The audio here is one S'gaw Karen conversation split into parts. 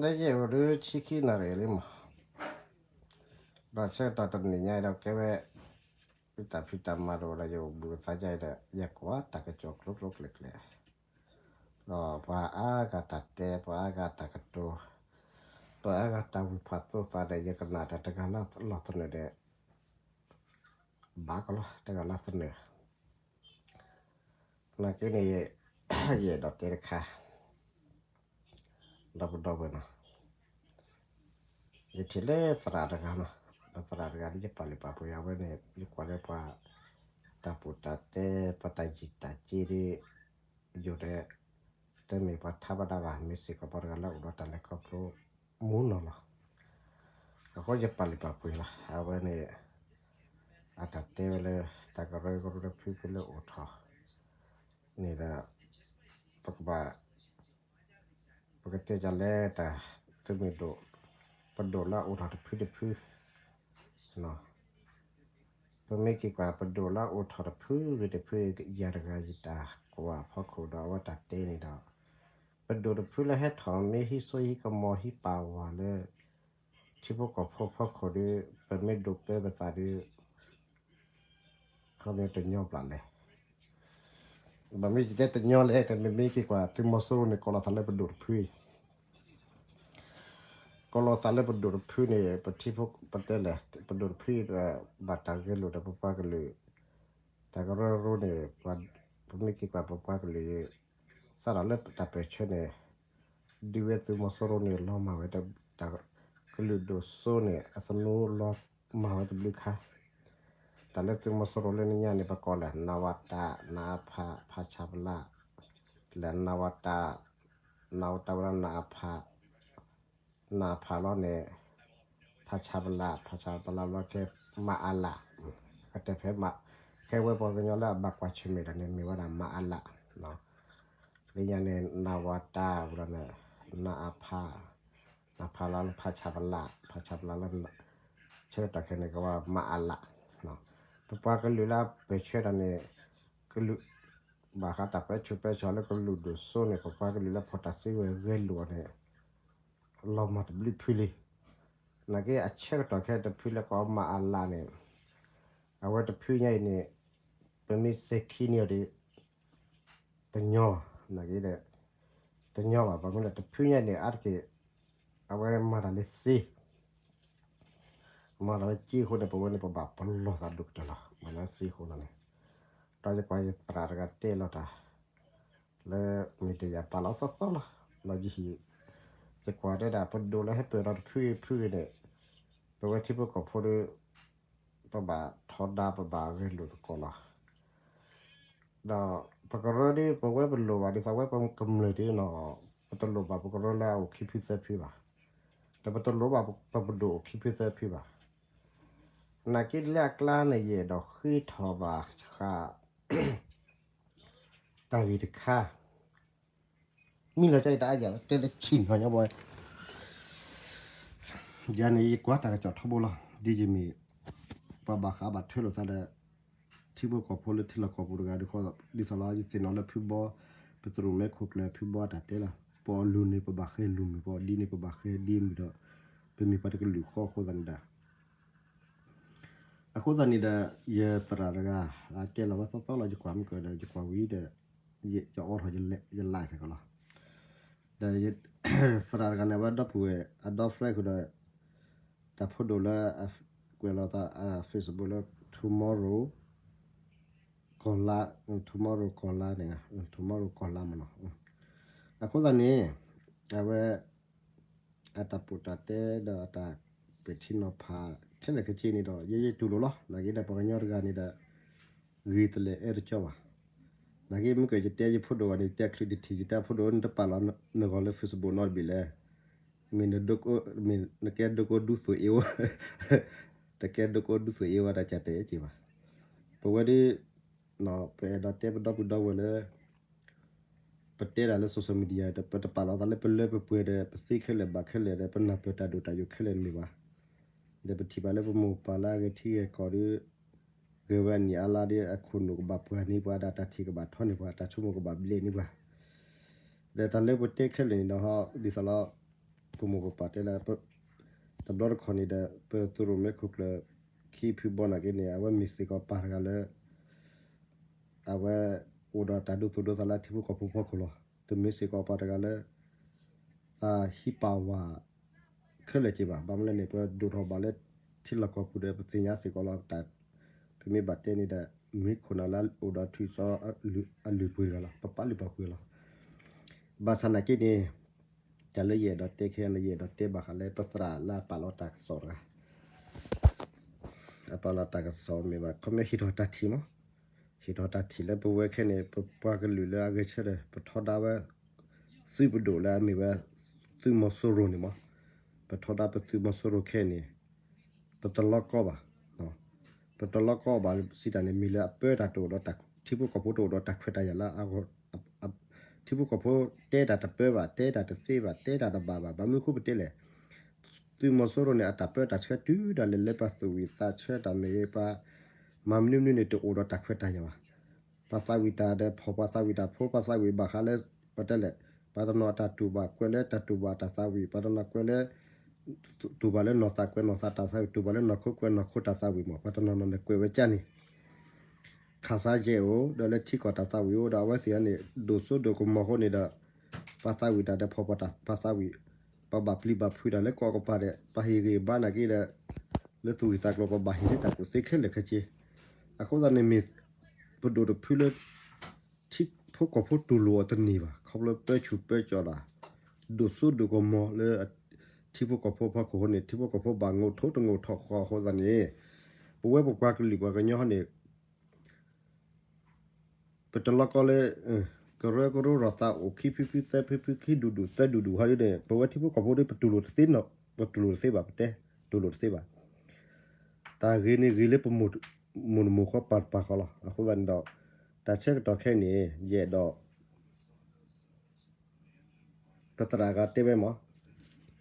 လၢယအိၣ်ဒုးဆံခံနၣ်ရံၣ်လံမး, ဒီးဆၢကတီၢ်တနံၤညါအံၤဒီးကဲဝဲ တၢ်ဖံးတၢ်မၤတအိၣ်ဒီး ယအိၣ်ဘှံးအသးဒ်အံၤဒီး ယကွၢ်တၢ်ကစီၣ်ကျိၤကျိၤကျဲၤကျဲၤ, ဒီးပှၤအါဂၤတၢ်တဲ ပှၤအါဂၤတၢ်ကတိၤ, ပှၤအါဂၤတၢ်ဝံၢ်ဖးသိသးဒီး ယကနၣ်တၢ်တဂၤလၢလီၢ်သနၢၣ်ဒီး ဘၣ်ကလီၤ တဂၤလၢသနၢၣ်, နာ်က့န့ၣ် ယအဲၣ်ဒိးတဲတခါ ဒီပုၢ်ဒီဝဲၢ်နီၤ, ယထံၣ်လၢသရၣ်တဂၤနီၤ, ဒီးသရၣ်တဂၤဒ်ယပာ်လုၢ်ပာ်ပှ့ၤအဝဲန့ၣ် ယကွၢ်လၢပှၤ တၢ်ပူတၢ်တဲ ပှၤတၢ်ယံာ်တၢ်က့ဒီး ယိၤဒီး တမ့ၢ်ပှၤထါဘၣ်ဒၣ်ဘၣ် မ့ၢ်စ့ၢ်ကီးပှၤတဂၤလၢအိၣ်ဒီးတၢ်လဲၤခီဖျိမူနီၤလီၤ. အဃိယပာ်လုၢ်ပာ်ပှ့ၤလီၤ အဝဲန့ၣ် အတၢ်တဲဝဲလၢ တၢ်ကရၢကရိတဖုဖုလၢအိၣ်ထီၣ်န့ၣ်ဒီး ပကဘၣ် ပကတဲဒ်လဲၣ်တၢ် သုးမုၢ်ဒိၣ် ပဒိၣ်လၢအအိၣ်ထီၣ်တဖုတဖု ပမ့ၢ်က့ၤကွၢ် ပဒိၣ်လၢအအိၣ်ထီၣ်တဖုဂ့ၤတဖု ယၤတဂၤယတၢ်ကွၢ်ဖီခိၣ်ဒီးအဝဲတၢ်တဲန့ၣ်ဒီး ပဒိၣ်တဖုလၢဟဲထီၣ်မ့ၢ်ဟံးစိဟံးကမီၤဟံးပာ်ဝဲလၢ ထံဖိကီၢ်ဖိဖီခိၣ်ဒီး ပမ့ၢ်ဒိးပၢပသးဒီး ခီမ့ၢ်တညီဘၣ်လဲၣ်. ဘၣ်မ့ၢ်ယတဲတညီလဲၣ် တမ့မ့ၢ်က့ၤကွၢ် သုးမီၤစိရိၤန့ၣ် ကိးလီၤသးလၢပဒိၣ်တဖုအံၤ ကိးလီၤသးလၢပဒိၣ်တဖုန့ၣ် ပထံဖိပတဲလဲၣ် ပဒိၣ်တဖုအံၤ ဘၣ်တၢ်ဂဲၤလိာ်ဒီးပပှၤကလုာ် တၢ်ကရၢကရိန့ၣ် ပမ့ၢ်က့ၤကွၢ်ပပှၤကလုာ် စးထီၣ်လၢတၢ်ပၢၢ်ဆၢန့ၣ် ဒုးဝဲသုးမီၤစိရိၤန့ၣ် လီၤမၢ်ဝဲ တၢ်ကလုာ်ဒိၣ်စိန့ၣ် အသနူလီၤမၢ်ဝဲတဘျုးခါ တၢ်လၢသုးမီၤစိရိၤလၢနညါန့ၣ် ပကိးလဲၣ် နဝတ, နအဖ, ဖဆပလ, လဲၣ် နဝတ, နဝတဝဲဒၣ် နအဖ, နအဖလီၤန့ၣ် ဖဆပလ, ဖဆပလလီၤကဲ မအလ, ကတဲဖဲမ, ကဲဝဲပှၤကညီလၢအဘၣ်ကွၢ်ဆၢၣ်မဲာ်တၢ်န့ၣ် မ့ၢ်ဝဲဒၣ်မအလ, လၢညါန့ၣ် နဝတဝဲဒၣ်န့ၣ် နအဖ, နအဖလီၤလၢဖဆပလ, ဖဆပလလၢ ဆၢကတီၢ်ခဲအံၤန့ၣ် ကဝဲမအလ, ပပှၤကလုာ်လၢအပၢၢ်ဆၢတၢ်န့ၣ် ကလုာ် ဘၣ်ဃးတၢ်ပၢဆူၣ်ပၢစိးလၢကလုာ်ဒိၣ်စိန့ၣ် ပပှၤကလုာ်လၢဖီၣ်တၢ်စုကဝဲၤဂဲၤလိာ်အီၤန့ၣ် လီၤမၢ်တဘျုးဖုလံ. နာ်က့အဆၢကတီၢ်ခဲအံၤတဖုလၢကိးမအလန့ၣ် အဝဲတဖုညါအံၤန့ၣ် ပမ့ၢ်စဲၤခံန့ၢ်အီၤဒီး တညီဘၣ်, နာ်က့ဒီး တညီဘၣ်, ဘၣ်မနုၤလဲၣ် တဖုညါအံၤန့ၣ် အါတက့ၢ် အဝဲမၤတၢ်လၢစ့ မၤတၢ်လၢစ့အဃိန့ၣ် ပဝဲန့ၣ် ပဘၣ်ပလီၢ်သးဒိၣ်ကတၢၢ်လီၤ. မၤလၢစ့အဃိသတးန့ၣ် ဒီးယကွၢ်ယသရၣ်တဂၤတဲလီၤတၢ် လၢမ့ၢ်တယာ်ပာ်လီၤသီသီလီၤ. ဒီးယဟံၣ် ယကွၢ်တဲဒၣ် ပဒိၣ်လၢဟဲပၢၢ်ထီၣ်တဖုဂ့ၤတဖုဂ့ၤန့ၣ် ပဝဲထံဖိကီၢ်ဖိဒီး ပဘၣ်ထီဒါ ပဘၣ်ဂဲၤလိာ်သကိးလီၤ. ဒီးပကရၢဒီး ပဝဲပလိၣ်ဘၣ်ဒ်သိးဝဲပကမျၢၢ်ဒ်နီၤ, ပတလိၣ်ဘၣ်ပကရၢလၢအအိၣ်ခံဖုသၢဖုဘၣ်, ဒီးပတလိၣ်ဘၣ်ပပဒိၣ်အိၣ်ခံဖုသၢဖုဘၣ်. နာ်က့လၢအကျါန့ၣ် ယအဲၣ်ဒိးဃ့ထီၣ်ဘၣ်ဃး တၢ်ဂ့ၢ်တခါ မ့ၢ်လီၤကၢ်အံၤတၢ်အါယၤ တဲလၢဆံၣ်နီၤညါဘၣ်ဝဲ, ယၤန့ၣ် ယကွၢ်တၢ်ကစီၣ်ထီဘိလီၤ. ဒ်ယမ့ၢ် ပှၤဘၣ်ဃးဘၣ်ထွဲလိာ်သးဒီး ထံဖိကီၢ်ဖိလၢထံလီၢ်ကီၢ်ပူၤတဂၤဒီး ဒ်သိးလီၤယသ့ၣ်နီၣ်လၢဖုဘီ ပသရူးမဲခိၣ်ကျၢၢ်ဖုဘီအတၢ်တဲလီၤ. ပအီၣ်လူၤန့ၣ် ပဘၣ်ဃဲလူၤမုၢ်, ပအီၣ်ဒံန့ၣ် ပဘၣ်ဃဲဒံမုၢ်ဒီး ပမ့ၢ်ပှၤတကလုာ်ဃီအဃိသတးန့ၣ်ဒီး အဃိသတးန့ၣ်ဒီး ယသရၣ်တဂၤ အတဲလီၤဝဲသီသီလီၤ ယကွၢ်မုၢ်ကဒီး ယကွၢ်ဝံၤဒီး ယအိးထီၣ်ယလၢ်စ့ၢ်ကီးလီၤ. ဒီး သရၣ်တဂၤန့ၣ် အဝဲဒီပုၢ်ဝဲၢ် အဒီဖရဲၣ်ဃုာ်ဒီး တၢ်ဖိဒိၣ်လၢ ကွဲးလီၤသး Facebook လၢ tomorrow ကီၢ်လါ, tomorrow ကီၢ်လါန့ၣ်, tomorrow ကီၢ်လါမ့ၢ်နီၤ. အဃိသတးန့ၣ် အဝဲ အတၢ်ပူတၢ်တဲဒီးအတၢ်ပဲာ်ထံနီၤဖး ခဲလၢာ်ခဲဆ့န့ၣ်ဒီး ယဲယတူၢ်လိာ်လီၤ. နာ်က့ဒီး ပှၤကညီတဂၤန့ၣ်ဒီး ဂ့ၤတလဲၤအဲၣ်တကၠီဘၣ်. နာ်က့မ့ၢ်ကယတဲယဖိဒိၣ်ဂၤန့ၣ် ယတဲချုးတထံၣ် ယတဲဖိဒိၣ်န့ၣ် တပာ်လီၤနဂီၢ်လၢ Facebook နီတဘ့ၣ်လဲၣ်. မ့ၢ်နကဲဒိကအိဒူသိၣ်အ့ဝဲ, တကဲဒိကအိဒူသိၣ်အ့ဝဲဒီး ကတဲအဲၣ်က့ဘၣ်. ပဝဲဒၣ် ပအဲၣ်ဒိးတဲပဒီပုၢ်ဒီဝဲၢ်လၢ ပတဲတၢ်လၢ social media ဒီး ပတပာ်လီၤသးလၢပလၢပပှဲၤဒီး ပသ့ခဲလၢာ်ဘၣ်ခဲလၢာ်ဒီး ပနၢ်ပၢၢ်တၢ်ဒိၣ်တၢ်ယိာ်ခဲလၢာ်တမ့ၢ်ဘၣ်. ဒီးပထံၣ်ဘၣ်လၢပမိၢ်ပၢ်လၢအဂဲၤထံဂဲၤကီၢ်ဒီး ဂဲၤဝဲအနံၣ်အါလါဒီး အခိၣ်နူာ်ကဘၣ်ပှဲၤန့ၢ်ပှၤဒီး တၢ်ထံၣ်ကဘၣ်ထီန့ၢ်ပှၤ တၢ်ဆိကမိၣ်ကဘၣ်ဘျဲးန့ၢ်ပှၤ ဒီးတၢ်လၢပတဲခဲလၢာ်န့ၣ်ဒီး ဒ်သိးလီၤ ပ ပမိၢ်ပပၢ်တဲလၢ တဘျီတခီၣ်န့ၣ်ဒီး ပသုးရိၣ်မဲခိၣ်ကျၢၢ် ခံဖုဘီနာ်က့န့ၣ် အဝဲမ့ၢ်စ့ၢ်ကီးပၢ်တဂၤလၢ အဝဲအိၣ်ဒီးတၢ်ဒိသူၣ်ဒိသးလၢထံဖိကီၢ်ဖိဖီခိၣ်လီၤ. တမ့ၢ်စ့ၢ်ကီးပၢ်တဂၤလၢ သးဟံးပာ်ဝဲ ခဲလၢာ်က့ၤဘၣ်. ဘၣ်မနုၤလဲၣ်န့ၣ် ပဒိၣ်ထီၣ်ဘၣ်လၢထံလီၢ်ကီၢ်ပူၤဒီး ပသ့ၣ်ညါစ့ၢ်ကီးလီၤ. တၢ် ပမ့ၢ်ဘၣ်တဲန့ၣ်ဒီး မ့ၢ်ခိၣ်နၢ်လၢအိၣ်ဒီးထွံၣ်စီအလုၢ်ပှ့ၤတဂၤလီၤ. ပပာ်လုၢ်ပာ်ပှ့ၤလီၤ. ဘၣ်ဆၣ်နာ်က့န့ၣ် တၢ်လၢယအဲၣ်ဒိးတဲခဲအံၤန့ၣ် ယအဲၣ်ဒိးတဲဘၣ်ဃးလၢပသရၣ်လၢအပာ်လီၤတၢ်ကစီၣ်တဂၤ အပာ်လီၤတၢ်ကစီၣ်မ့ၢ်ဘၣ် ခီပညီဟ့ၣ်ထီၣ်တၢ်ထံၣ်မး, ဟ့ၣ်ထီၣ်တၢ်ထံၣ်လၢပဝဲခဲန့ၣ် ပပှၤကလုာ်လၢအဂဲၤဆၢထၢၣ် ပထီဒါဝဲ သုးပဒိၣ်လၢအမ့ၢ်ဝဲ သုးမီၤစိရိၤန့ၣ်မး, ပထီဒါပသုးမီၤစိရိၤခဲအံၤန့ၣ် ပတလီၤကီဘၣ်. ပတလီၤကီဘၣ်စံးတၢ်န့ၣ် မ့ၢ်လၢအပၢတၢ်တအိၣ်ဒီး ထံဖိကီၢ်ဖိတအိၣ်ဒီးတၢ်ခွဲးတၢ်ယာ်လၢ ထံဖိကီၢ်ဖိတဲတၢ်တပၢဘၣ်, တဲတၢ်တသ့ဘၣ်, တဲတၢ်တဘၣ်ဘၣ်. ဘၣ်မနုၤအဃိပတဲလဲၣ်, သုးမီၤစိရိၤန့ၣ် အတၢ်ပၢတၢ်ဆှၢတုၤဒၣ်လဲာ်လၢပှၤသူၣ်ဝံၣ်သးဆၢတၢ်မ့ၢ်ဂ့ၤ, ပှၤမၤမနုၤမနုၤန့ၣ် တအိၣ်ဒီးတၢ်ခွဲးတၢ်ယာ်ဘၣ်. ပှၤသးဝံၣ်တၢ်ဒီးဖီၣ်, ပှၤသးဝံၣ်ဘၣ်ဃးလၢ ပတဲလဲၣ်, ပှၤတနီၤအတၢ်တူၢ်ဘၣ်ကွဲးလၢတၢ်တူၢ်ဘၣ်တၢ်သးဝံၣ်, ပှၤတနီၤကွဲးလၢ တူၢ်ဘၣ်လၢနီၢ်သးကွဲးနီၢ်သးတၢ်သးဝံၣ်, တူၢ်ဘၣ်လၢနီၢ်ခိကွဲးနီၢ်ခိတၢ်သးဝံၣ်မး, ပှၤတနီၤနီၤန့ၣ်ကွဲးဝဲကၢ်န့ၣ် ခးစါယဲၢ်အိၣ် ဒီးလၢထံကီၢ်တၢ်သးဝံၣ်အိၣ်ဒီး အဝဲသ့ၣ်န့ၣ် ဒိၣ်စိဒိၣ်ကမီၤအဃိန့ၣ်ဒီး ပှၤသးဝံၣ်တၢ်ဒီးဖီၣ်ပှၤသးဝံၣ်, ပှၤဘၣ်ပျံၤဘၣ်ဖုးတၢ်လၢကီၢ်ကပၤဒီး ပှၤဟ့ၣ်ဂံၢ်ဘါနာ်က့ဒီး လၢသူၣ်ဝံၣ်သးကျိၤ ပဘၣ်ဟ့ၣ်လၢတၢ်ကူၣ်သ့ခဲလၢာ်ခဲဆ့. အဃိသတးန့ၣ်မ့ၢ် ပဒိၣ်တဖုလၢ ထံဖိကီၢ်ဖိတူၢ်လိာ်အီၤတန့ၢ်ဘၣ်, ခီဖျိပၢဆူၣ်ပၢကၠီၣ်တၢ် ဒိၣ်စိဒိၣ်ကမီၤလၢ ထံဖိကီၢ်ဖိဖီခိၣ်အဃိန့ၣ် ထံဖိကီၢ်ဖိဘၣ်ငိးထိၣ်တငိးထီၣ်ဃီအဃိသတးန့ၣ် ပဝဲပပှၤကလုာ်ပှၤကညီန့ၣ် ပတလီၤကီလၢ ကရၢကရိထီၣ်သးအိၣ်ခံဖုဖုသၢဖုဖုခံဒူၣ်ဒူၣ်သၢဒူၣ်ဒူၣ်ဟီဒ်န့ၣ် ပဝဲထံဖိကီၢ်ဖိဒီးပတူၢ်လိာ်တသ့နီၤ, ပတူၢ်လိာ်တသ့ဘၣ်, ပတဲတူၢ်လိာ်တသ့ဘၣ်. တၢ်ဂ့ၤန့ၣ်ဂ့ၤလၢပမိၢ်မိၢ်နမိၢ်ဃီပၢ်တပၢ်ဃီလီၤ. အဃိသတးန့ၣ်ဒီး တၢ်ဆၢကတီၢ်ခဲအံၤန့ၣ် ယအဲၣ်ဒိး ပသရၣ်ဂၤတဲဝဲမး,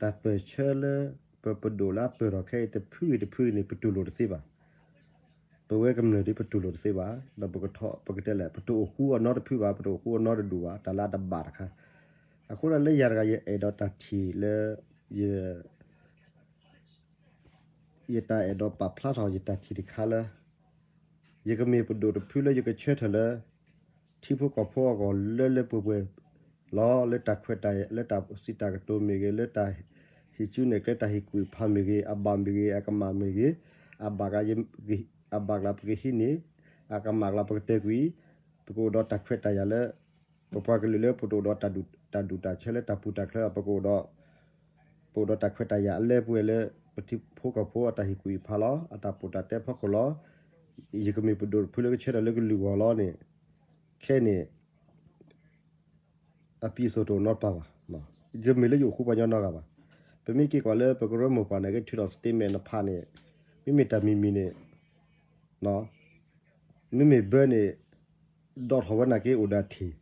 တၢ်ပၢၢ်ဆၢလၢ ပပဒိၣ်လၢအပၢၢ်ထီၣ်ခဲအံၤတဖုဂ့ၤတဖုဂ့ၤန့ၣ် ပတူၢ်လိာ်တသ့ဘၣ်. ပဝဲကမျၢၢ်ဒ်ပတူၢ်လိာ်တသ့ဘၣ်, ဒီးပကထီၣ်ပကတဲလဲၣ် ပတအိၣ်ဃူအီၤနီတဖုဘၣ်, ပတအိၣ်ဃူအီၤနီတဒူၣ်ဘၣ်, တၢ်လၢအတဘၣ်တခါ. အဃိဒီးလၢယၤတဂၤ ယအဲၣ်ဒိးတၢ်ထံၣ်လၢ ယ ယတၢ်အဲၣ်ဒိးပာ်ဖျါထီၣ်ယတၢ်ထံၣ်တခါလၢ ယကမ့ၢ်ပဒိၣ်တဖုလၢယကဆၢထၢၣ်လၢ ထံဖိကီၢ်ဖိအဂီၢ်လၢလၢပှဲၤပှဲၤလီၤ. လၢတၢ်ခွဲးတၢ်ယာ် လၢတၢ်စံးတၢ်ကတိၤမ့ၢ်ဂ့ၤ, လၢတၢ်ဟံးစုနဲၣ်ကျဲ တၢ်ဟ့ၣ်ကူၣ်ဟ့ၣ်ဖးမ့ၢ်ဂ့ၤ, အဘၣ်မ့ၢ်ဂ့ၤ, အကမၣ်မ့ၢ်ဂ့ၤ, အဘၣ် အဘၣ်ကျါပကဟံးန့ၢ်, အကမၣ်ကျါပကတဲာ်ကွံာ်, ပကအိၣ်ဒီးတၢ်ခွဲးတၢ်ယာ်လၢ ပပှၤကလုာ်လၢပတအိၣ်ဒီးတၢ်ဒူၣ်တၢ်ဆၢလၢတၢ်ပူၤတၢ်ချၢ ပကအိၣ်ဒီး ပအိၣ်ဒီးတၢ်ခွဲးတၢ်ယာ်အလၢပှဲၤလၢ ပထံဖိကီၢ်ဖိအတၢ်ဟ့ၣ်ကူၣ်ဟ့ၣ်ဖးလီၤ. အတၢ်ပီးတၢ်တဲဖီခိၣ်လီၤ. ယကမ့ၢ်ပဒိၣ်တဖုလၢကဆၢထၢၣ်လၢကလုာ်ဂီၢ်လီၤန့ၣ် ခဲန့ၣ် အပံၤအသိးတအိၣ်နီတပၢ်ဘၣ်. ယမ့ၢ်လၢယအိၣ်ဃူပှၤကညီနီတဂၤဘၣ်. ပမ့ၢ်က့ၤကွၢ်လၢပကရၢမိၢ်ပှၢ်န့ၣ် ကထုးထီၣ် statement နဖးန့ၣ် မ့မ့ၢ်တၢ်မံၤမံၤန့ၣ် မ့မ့ၢ်ဘၢန့ၣ် ဒိးထီၣ်ဝဲနာ်က့အိၣ်ဒီးထံၣ်,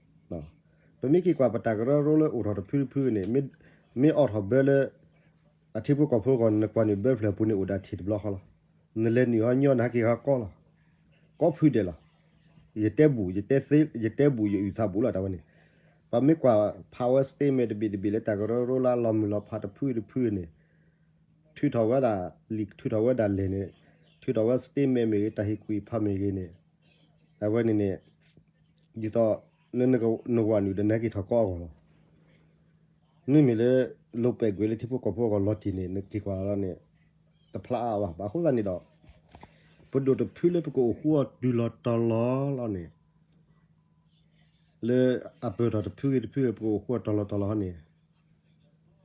ပမ့ၢ်က့ၤကွၢ်ပတၢ်ကရၢကရိလၢအိၣ်ထီၣ်တဖုတဖုန့ၣ် မ့ၢ်အိးထီၣ်ဘၢလၢ အထံဖိကီၢ်ဖိအဂီၢ် နကွၢ်နုာ်ဘၢဖျၢၣ်ပူၤန့ၣ်အိၣ်ဒီးထံၣ်တဘျီဃီလီၤ. နလဲၤနုာ်ဟီညီနဟးက့ၤဟီကီလီၤ. ကီဖုဒဲးလီၤ. ယတဲဘူး, ယတဲသ့, ယတဲဘူးယအုၣ်သးဘူးလီၤတၢ်ဝဲန့ၣ်. ပမ့ၢ်ကွၢ်ဖးဝဲ statement တဘ့ၣ်တဘ့ၣ်လၢတၢ်ကရၢကရိလၢအလီၤမုၢ်လီၤဖးတဖုတဖုန့ၣ် ထုးထီၣ်ဝဲဒၣ်လံာ် ထုးထီၣ်ဝဲဒၣ်လဲၢ်န့ၣ် ထုးထီၣ်ဝဲ statement မ့ၢ်ဂ့ၤ တၢ်ဟ့ၣ်ကူၣ်ဟ့ၣ်ဖးမ့ၢ်ဂ့ၤန့ၣ် အဝဲန့ၣ်န့ၣ် ဒ်သိးလၢနဝၤနုာ်ဒီးနဟဲက့ၤထီၣ်ကီအဂီၢ်လီၤ. မ့မ့ၢ်လၢ လိာ်ပဲာ်ကွံာ်လၢထံဖိကီၢ်ဖိအဂီၢ်လီၤတံၢ်န့ၣ် နက့ၤကွၢ်လီၤန့ၣ် တဖျါအါအါဘၣ်. ဘၣ်အဃိသတးန့ၣ်ဒီး ပဒိၣ်တဖုလၢပကအိၣ်ဃူအီၤတုၤလီၤတီၤလီၤလီၤန့ၣ် လၢအပၢၢ်ထီၣ်တဖုဂ့ၤတဖုဂ့ၤ ပကအိၣ်ဃူအီၤတီၤလီၤတီၤလီၤန့ၣ်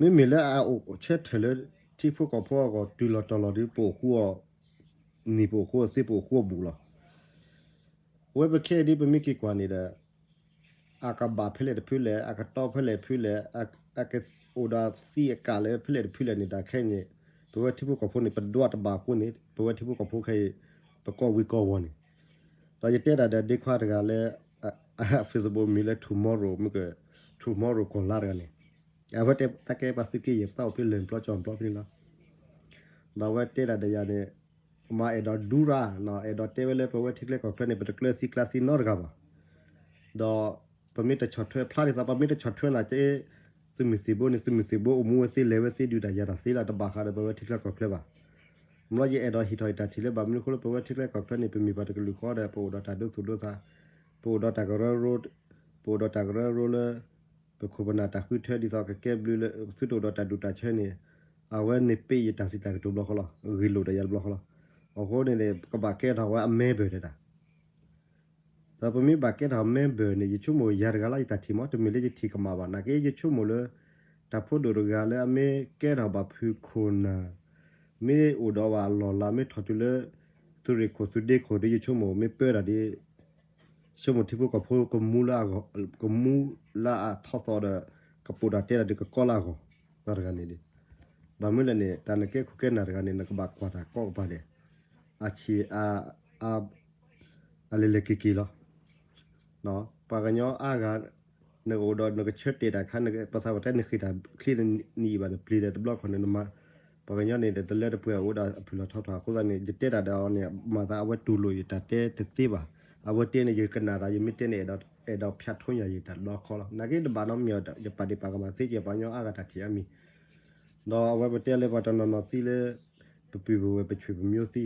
မ့မ့ၢ်လၢအအိၣ်ဆၢထၢၣ်လၢထံဖိကီၢ်ဖိအဂီၢ်တုၤလီၤတီၤလီၤဒီး ပအိၣ်ဃူအီၤ နံၤပအိၣ်ဃူအီၤသ့ ပအိၣ်ဃူအီၤဘူးလီၤ. အဝဲပခဲအံၤဒ်ပမ့ၢ်က့ၤကွၢ်န့ၣ်ဒီး အကဘၣ်ဖဲလဲၣ်တဖုလဲၣ်, အကတီဖဲလဲၣ်တဖုလဲၣ်, အကအိၣ်ဒီးသံအကၣ်လၢဖဲလဲၣ်တဖုလဲၣ်န့ၣ် တၢ်ခဲအံၤန့ၣ် ပဝဲထံဖိကီၢ်ဖိန့ၣ် ပဒွးတဘၣ်အဃိန့ၣ် ပဝဲထံဖိကီၢ်ဖိခဲအံၤ ပကီၢ်ဝံၤကီၢ်ဝီၤန့ၣ် ဒီးယတဲဒၣ်ဒီးဒ့ခွါတဂၤလၢ Facebook မံၤလၢ Tomorrow မ့ၢ်က Tomorrow ကီၢ်လါတဂၤန့ၣ် အဝဲတဲသးကဲပှၤသုးက့ယဲၢ်ပသးအိၣ်ဖဲလဲၣ်ပျီကၠီပျီဖဲန့ၣ်လီၤ. ဒီးအဝဲတဲဒၣ်ဒီးယၤန့ၣ် မၤအဲၣ်ဒိးဒူရၣ် အဲၣ်ဒိးတဲဝဲလၢပဝဲထံချၢကီၢ်ချၢန့ၣ် ပတကျၢၤသံကျါသံနီတဂၤဘၣ်. ဒီးပမ့ၢ်တဆီၣ်ထွဲဖျါဒ်သိး ပမ့ၢ်တဆီၣ်ထွဲနၤက့ သုးမုၢ်သံၣ်ဘိန့ၣ် သုးမုၢ်သံၣ်ဘိအိၣ်မူဝဲသ့လဲၤဝဲသ့ဒုးတၢ်ယၤတၢ်သ့လီၤ တဘၣ်ဃးဒီးပဝဲထံချၢကီၢ်ချၢဘၣ်. မ့ၢ်လီၤယအဲၣ်ဒိးဟ့ၣ်ထီၣ်ယတၢ်ထံၣ်လၢဘၣ်မနုၤအဃိလၢပဝဲထံချၢကီၢ်ချၢန့ၣ် ပမ့ၢ်ပှၤတကလုာ်ဃီဒီး ပအိၣ်ဒီးတၢ်ဒိသူၣ်ဒိသး, ပအိၣ်ဒီးတၢ်ကရၢကရိ, ပအိၣ်ဒီးတၢ်ကရၢကရိလၢ ပခိၣ်ပနၢ်တၢ်ဃုထၢဒ်သိးကကဲဘျုးလၢ သုတအိၣ်ဒီးတၢ်ဒူၣ်တၢ်ဆၢန့ၣ် အဝဲန့ၣ်ပ့ၢ်ယတၢ်စံးတၢ်ကတိၤဘျီဃီလီၤ. ဂ့ၢ်လိာ်ဒီးယၤတဘျီဃီလီၤ. အဃိန့ၣ် ကဘၣ်ကဲထီၣ်ဝဲအmemberတဲဒၣ် ဒီးပမ့ၢ်ဘၣ်ကဲထီၣ်memberန့ၣ် ယဆိကမိၣ်ယၤတဂၤလီၤ ယတၢ်ထံၣ်မး တမ့ၢ်လၢယထံၣ်ကမၣ်ဘၣ် နာ်က့ယဆိကမိၣ်လၢ တၢ်ဖိဒိၣ်တဂၤလၢအမ့ၢ်ကဲထီၣ်ဘၣ်ဖုခိၣ်နၢ် မ့ၢ်အိၣ်ဒီးဘၣ်အလီၢ်လၤ မ့ၢ်ထီၣ်တုၤလၢ သုးရ့ၣ်ခိၣ်သုးဒ့ခိၣ်ဒီး ယဆိကမိၣ်မ့ၢ်ပၢတၢ်ဒီး ဆိကမိၣ်ထံဖိကီၢ်ဖိကမူလၢအဂီၢ် ကမူလၢအထီၣ်သီဒီး ကပိာ်တၢ်တဲတၢ်ဒီးကကီလၢအဂီၢ် တၢ်တဂၤန့ၣ်ဒီး ဘၣ်မနုၤလဲၣ်န့ၣ် တၢ်နကဲခိၣ်ကဲနၢ်တဂၤန့ၣ် နကဘၣ်ကွၢ်တၢ်ကိးကပၤဒဲး အဆံး အလဲၤလဲၤက့ၤက့ၤလီၤ. ပှၤကညီအါဂၤ နကအိၣ်ဒီးနကဆၢတဲာ်တၢ်ခါ ပသးပှၢ်တဲနဃ့ၢ်တၢ်ချ့နအံၤဘၣ် နပျံၤဒီးတဘျီခီၣ်န့ၣ် ပှၤကညီန့ၣ် တလၢတပှဲၤအိၣ်ဒီးအဖုၣ်လီၤထီထီၣ် အဃိသတးန့ၣ် ယတဲတၢ်ဒီးအီၤန့ၣ် မၤသးအဝဲတူၢ်လိာ်ယတၢ်တဲတသ့ဘၣ်. အဝဲတဲန့ၣ် ယကနၣ်တၢ် ယမ့ၢ်တဲန့ၣ် အဲၣ်ဒိးဖၠးထိညၣ်ယတၢ်တဘျီခီလီၤ. နာ်က့တဘၣ်နီတမံၤ ယပာ်ဒ့ၣ်ပာ်ကမၣ်သ့ကဲ ပှၤကညီအါဂၤတၢ်ထံၣ်အါမံၤ ဒီးအဝဲပတဲလၢပှၤတနီၤနီၤသံလၢ ပပုၢ်ပဝဲၢ်ပဆွေပမျိုးသံ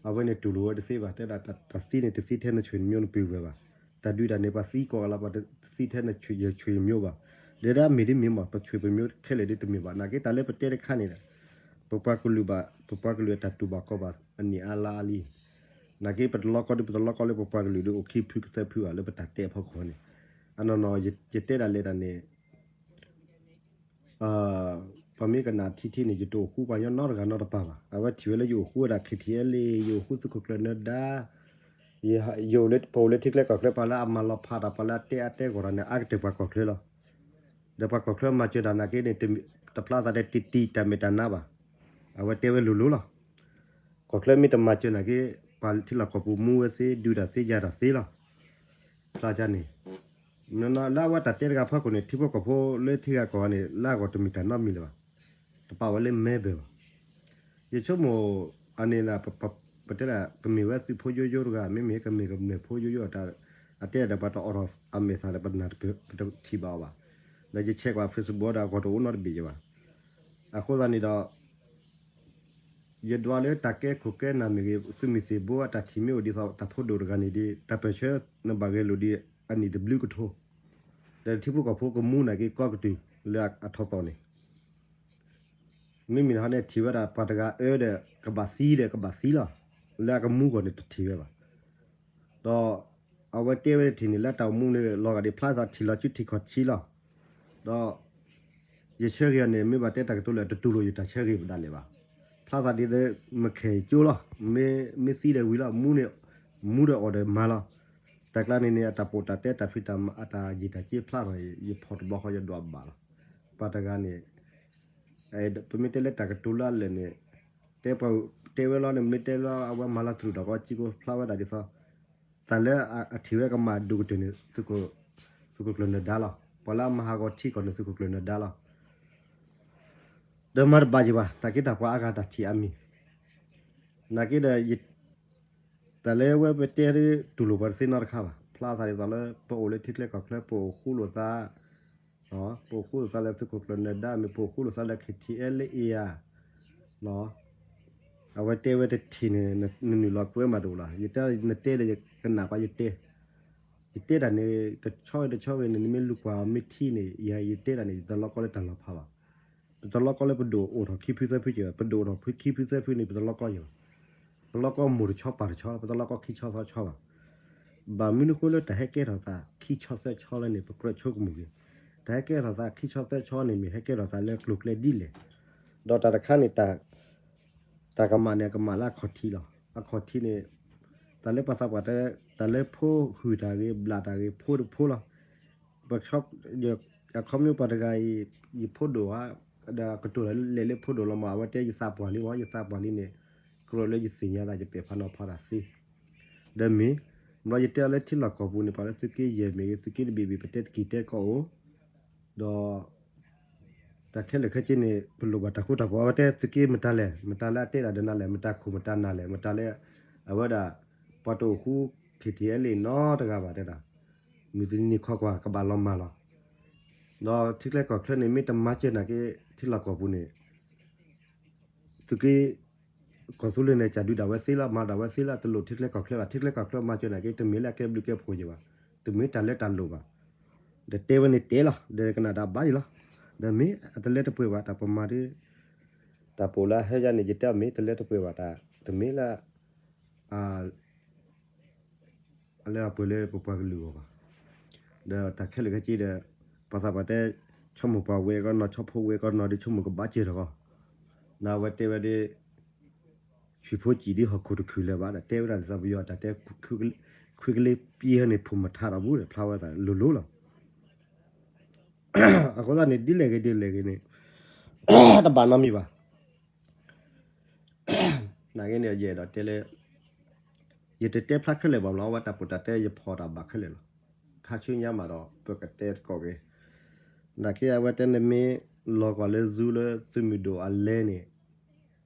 အဝဲန့ၣ်တူၢ်လိာ်ဝဲတသ့ဘၣ် တဲဒၣ်တၢ်သံန့ၣ် တသံထဲနဆွေနမျိုးနပုၢ်ဝဲၢ်ဘၣ်. တၢ်ဒုးတၢ်န့ၣ် ပှၤသံကိးဂၤလီၤ ပှၤတသံထဲနဆွေနမျိုးဘၣ်. ဒီးဒ်အမ့ၢ်ဒ်မ့ၢ်မး ပဆွေပမျိုးခဲလၢာ်ဒ်တမ့ၢ်ဘၣ်. နာ်က့တၢ်လၢပတဲတခါန့ၣ်ဒီး ပပှၤကလုာ်ဘၣ် ပပှၤကလုာ်အတၢ်တူၢ်ဘၣ်ခီၣ်ဘၣ်အနံၣ်အါလါအါလံ. နာ်က့ပတလီကီဒ် ပတလီကီလၢပပှၤကလုာ်ဒီးအိၣ်ခံဖုသၢဖုဘၣ်လၢပတၢ်တဲအဖီခိၣ်န့ၣ် အနီၢ်နီၢ် ယတဲဒၣ်လဲာ်တၢ်န့ၣ် ပှၤမ့ၢ်ကနၣ်ထံထံန့ၣ် ယတအိၣ်ဃူပှၤကညီနီတဂၤနီတပၤဘၣ်. အဝဲထံၣ်ဝဲလၢယအိၣ်ဃူဝဲဒၣ် KTLA ယအိၣ်ဃူသုးခိၣ်ကျၢၢ်နၢၤဒါ, ယအိၣ်လၢပအိၣ်လၢထံချၢကီၢ်ချၢ ပှၤလၢအမၤလီၤဖးတၢ် ပှၤလၢအတဲအါတဲဂီၢ်တၢ်န့ၣ် အါကတၢၢ်ပှၤကီၢ်ချၢလီၤ. ဒီးပှၤကီၢ်ချၢမၤစၢၤတၢ်နာ်က့န့ၣ် တဖျါသးဒီးတံၢ်တၢ်မဲာ်တၢ်နါဘၣ်. အဝဲတဲဝဲလိၤလိၤလီၤ. ကီၢ်ချၢမ့ၢ်တမၤစၢၤနာ်က့ ပှၤထံလီၢ်ကီၢ်ပူၤမူဝဲသ့ ဒုးတၢ်သ့ယၤတၢ်သ့လီၤ. ဖျါန့ၣ် လၢအဝဲတၢ်တဲတဂၤဖီခိၣ်န့ၣ် ထံဖိကီၢ်ဖိလၢထံဂၤကီၢ်ဂၤန့ၣ် လၢအဂီၢ်တမ့ၢ်တၢ်နီတမံၤလၢၤဘၣ်. တပာ်ဝဲလၢmemberဘၣ်. ယဆိကမိၣ် အန့ၣ် ပတဲဒၣ် ကမ့ၢ်ဝဲသုးဖိယိယိတဂၤ မ့မ့ၢ်ကမ့ၢ်ကမျၢၢ်ဖိယိယိ အတဲဒၣ်ပှၤတအိးထီၣ်အမဲာ်သၣ်ဒီး ပနၢ်ပတထံၣ်ဘၣ်အီၤဘၣ်. ဒီးယဆဲးကွၢ် Facebook ဒီးအဂီၢ်တအိၣ်နီတဘ့ၣ်ယၤဘၣ်. အဃိသတးန့ၣ်ဒီး ယဒွးလၢတၢ်ကဲခိၣ်ကဲနၢ်မ့ၢ်ဂ့ၤ သုးမုၢ်သံၣ်ဘိအတၢ်ထံၣ်မ့ၢ်အိၣ်ဒ်သိးတၢ်ဖိဒိၣ်တဂၤန့ၣ်ဒီး တၢ်ပၢၢ်ဆၢနဘၣ်ဂဲၤလိာ်ဒီး အနံၣ်တဘျုးကထိ ဒီးထံဖိကီၢ်ဖိကမူနာ်က့ ကီကတုာ်လၢအထီၣ်သီန့ၣ် မ့မ့ၢ်ဟီန့ၣ် ထံၣ်ဝဲဒၣ်ပှၤတဂၤအၢဒီး ကဘၣ်သံဒီးကဘၣ်သံလီၤ. လၢအကမူဂီၢ်န့ၣ် တထံၣ်ဝဲဘၣ်. ဒီးအဝဲတဲဝဲတထံၣ်န့ၣ် လၢတၢ်အိၣ်မူန့ၣ် လီၤဂာ်ဒ်ဖျါသးထံၣ်လီၤစုထံၣ်ခီၣ်ထံလီၤ. ဒီး ယဆၢဂ့ၤအီၤန့ၣ် မ့ၢ်ဘၣ်တဲတၢ်ကတိၤလၢ တတူၢ်လိာ်ယတၢ်ဆၢဂ့ၤပဒၣ်လဲာ်ဘၣ်. ဖျါသးဒ်သိး မ့ၢ်ခဲအံၤကၠိလီၤ. မ့ၢ်သံဒီးဝံၤလီၤ. မူဒီးအီၣ်ဒီးမၤလီၤ. တၢ်ကျါန့ၣ်န့ၣ် အတၢ်ပိာ်တၢ်တဲတၢ်ဖံးတၢ်မၤ အတၢ်ယံာ်တၢ်က့ဖျါထီၣ်အံၤ ယဖီၣ်တဘျီဃီယဒွးဘၣ်လီၤ. ပှၤတဂၤန့ၣ် ပမ့ၢ်တဲလၢတၢ်ကတိၤလၢအလၢာ်န့ၣ် တဲပှၤတဲဝဲလီၤန့ၣ် မ့ၢ်တဲလၢအဝဲမၤလီၤတြူာ်ဒီးကီး စ့ၢ်ကီးဖျါဝဲဒၣ်ဒ်သိး တၢ်လၢအထံၣ်ဝဲကမၣ်ဒိၣ်ကတၢၢ်န့ၣ် သုးခိၣ်ကျၢၢ်နၢၤဒါလီၤ. ပှၤလၢအမၤဟးဂီၤထံကီၢ်န့ၣ် သုးခိၣ်ကျၢၢ်နၢၤဒါလီၤ. ဒီးမၤတဘၣ်ယံၤဘၣ် တၢ်က့တၢ်ပှၤအါဂၤတၢ်ထံၣ်အါမံၤ နာ်က့ဒီး တၢ်လၢဝဲပတဲတူၢ်လိာ်ပှၤတသ့နီတခါဘၣ်. ဖျါသးဒ်သိးလၢ ပအိၣ်လၢထံချၢကီၢ်ချၢ ပအိၣ်ဃူလိာ်သး ပအိၣ်ဃူလိာ်သးလၢသုးခိၣ်ကျၢၢ်နၢၤဒါမ့ၢ် ပအိၣ်ဃူလိာ်သးလၢ KTLA ဧါ အဝဲတဲဝဲတထံၣ်န့ၣ် နနုာ်လီၤကွဲမးတအိၣ်လီၤ. ယတဲနတဲဒီးယကနၣ်ပှၤယတဲ ယတဲတၢ်န့ၣ် တဆီဂ့ၤတဆီဂ့ၤန့ၣ် နမ့ၢ်လူၤကွၢ်မ့ၢ်ထံန့ၣ် ယတဲတၢ်န့ၣ် ယတလီကီလၢတၢ်လီၤဖးဘၣ်. ပတလီကီလၢပဒိၣ်အိၣ်ထီၣ်ခံဖုသၢဖုက့ၤဘၣ်. ပဒိၣ်အိၣ်ထီၣ်ခံဖုသၢဖုန့ၣ် ပတလီကီယံၤဘၣ်. ပလီကီမိၢ်တဆီပၢ်တဆီ ပတလီကီခံဆီသီဆီဘၣ်. ဘၣ်မနုၤဃိလၢတၢ်ဟဲကဲထီၣ်သးခံဆီသၢဆီလၢန့ၣ် ပကြၢးဆိကမိၣ်က့ၤ. တၢ်ဟဲကဲထီၣ်သးခံဆီသၢဆီန့ၣ် မ့ၢ်ဟဲကဲထီၣ်သးလၢကျိၤကျဲဒ်လဲၣ်. ဒီးတၢ်တခါန့ၣ် တၢ်ကမၣ်န့ၣ် အကမၣ်လၢအခီၣ်ထံးလီၤ. အခီၣ်ထံးန့ၣ် တၢ်လၢပှၤသးပှၢ်တဲ တၢ်လၢဖိဟုၣ်တၢ်ဂ့ၤ ဘျးတၢ်ဂ့ၤ ဖိတဖိလီၤ. အခီပညီပှၤတဂၤအံၤ ယဖိဒိၣ်ဧါ, ဒီးကတိၤတၢ်လဲၤလၢဖိဒိၣ်လီၤမး အဝဲတဲယသးပှၢ်လံမး ယသးပှၢ်လံန့ၣ် ကြၢးလၢယသ့ၣ်ညါဒၣ် ယပဲာ်ဖးနီၤဖးတၢ်သ့ ဒီးမ့ၢ် ဘျီယတဲအီၤလၢထံလီၢ်ကီၢ်ပူၤန့ၣ် ပှၤလၢသုးက့ယဲၢ်မ့ၢ်ဂ့ၤ သုးက့တဘ့ၣ်ဘ့ၣ် ပတဲတကံၢ်တဲကီးအိၣ်, ဒီး တၢ်ခဲလၢာ်ခဲဆ့န့ၣ် ပလိၣ်ဘၣ်တၢ်ဃူတၢ်ဖိး အဝဲတဲသုးက့မတၤလဲၣ် မတၤလၢအတဲဒၣ်ဒီးနၤလဲၣ် မတၤခိၣ်မတၤနၢ်လဲၣ် မတၤလၢ အဝဲဒၣ် ပှၤတအိၣ်ဃူ KTLA နီတဂၤဘၣ်တဲဒၣ် မုၢ်တနံၤခီကွၢ်ကဘၣ်လီၤမၢ်လီၤ. ဒီးထံချၢကီၢ်ချၢန့ၣ် မ့ၢ်တမၤစၢၤနာ်က့ ထံလီၢ်ကီၢ်ပူၤန့ၣ် သုးက့ ကီၢ်သူလ့ၤန့ၣ် ကဒုးဒၣ်ဝဲသ့လီၤ, မၤဒၣ်ဝဲသ့လီၤ, တလိၣ်ထံချၢကီၢ်ချၢဘၣ်. ထံချၢကီၢ်ချၢမၤစၢၤနာ်က့ တမ့ၢ်လၢအကဲဘျုးကဲဖှိၣ်ယံၤဘၣ်, တမ့ၢ်တၢ်လၢတၢ်လိၣ်ဘၣ်. ဒီးတဲဝဲန့ၣ်တဲလီၤ, ဒီးကနၣ်တၢ်ဘၣ်ယံၤလီၤ. ဒီးမ့ၢ်အတလၢတပှဲၤဘၣ် တၢ်ပမၤဒ် တၢ်ပိာ်လၢအဟဲယါန့ၣ် ယတဲအီၤမ့ၢ်တလၢတပှဲၤဘၣ်, တၢ်တမ့ၢ်လၢ အလၢအပှဲၤလၢပပှၤကလုာ်အဂီၢ်ဘၣ်. ဒီးတၢ်ခဲလၢာ်ခဲဆ့ဒီး ပှၤသးပှၢ်တဲ ဆိကမိၣ်ပှၤဝဲကီနီၤ ဆီဖိဝဲကီနီၤ ဒ်ဆိကမိၣ်ကဘၣ်စၢၤတဂီၢ်, နဝဲတဲဝဲဒ် ဆွံၣ်ဖိစံၣ်ဒ်ဟီၣ်ခိၣ်တခုၣ်လၢၤဘၣ်ဒီး တဲဝဲဒၣ်ဒ်သိးပယီၤတၢ်တဲ ခွံကလ့ပှ့ၤဟဲန့ၣ် ဖိမထါဒီးဘူးဒီး ဖျါဝဲသးလိၤလိၤလီၤ. အဃိသတးန့ၣ် ဒ်လဲၣ်ဂ့ၤဒ်လဲၣ်ဂ့ၤန့ၣ် တဘၣ်နီတမံၤဘၣ်. နာ်က့န့ၣ် ယအဲၣ်ဒိးတဲလၢ ယတတဲဖျါခဲလၢာ်ဘၣ်မးလီၤ, အဝဲတၢ်ပိာ်တၢ်တဲ ယဖီၣ်တၢ်ဘၣ်ခဲလၢာ်လီၤ. ခါဆူညါမးဒီး ပကတဲတကိးက့ၤ, နာ်က့အဝဲတဲန့ၣ်မ့ၢ်လီၤကွၢ်လၢ Zoom လၢသုးမုၢ်ဒိၣ်အလဲန့ၣ်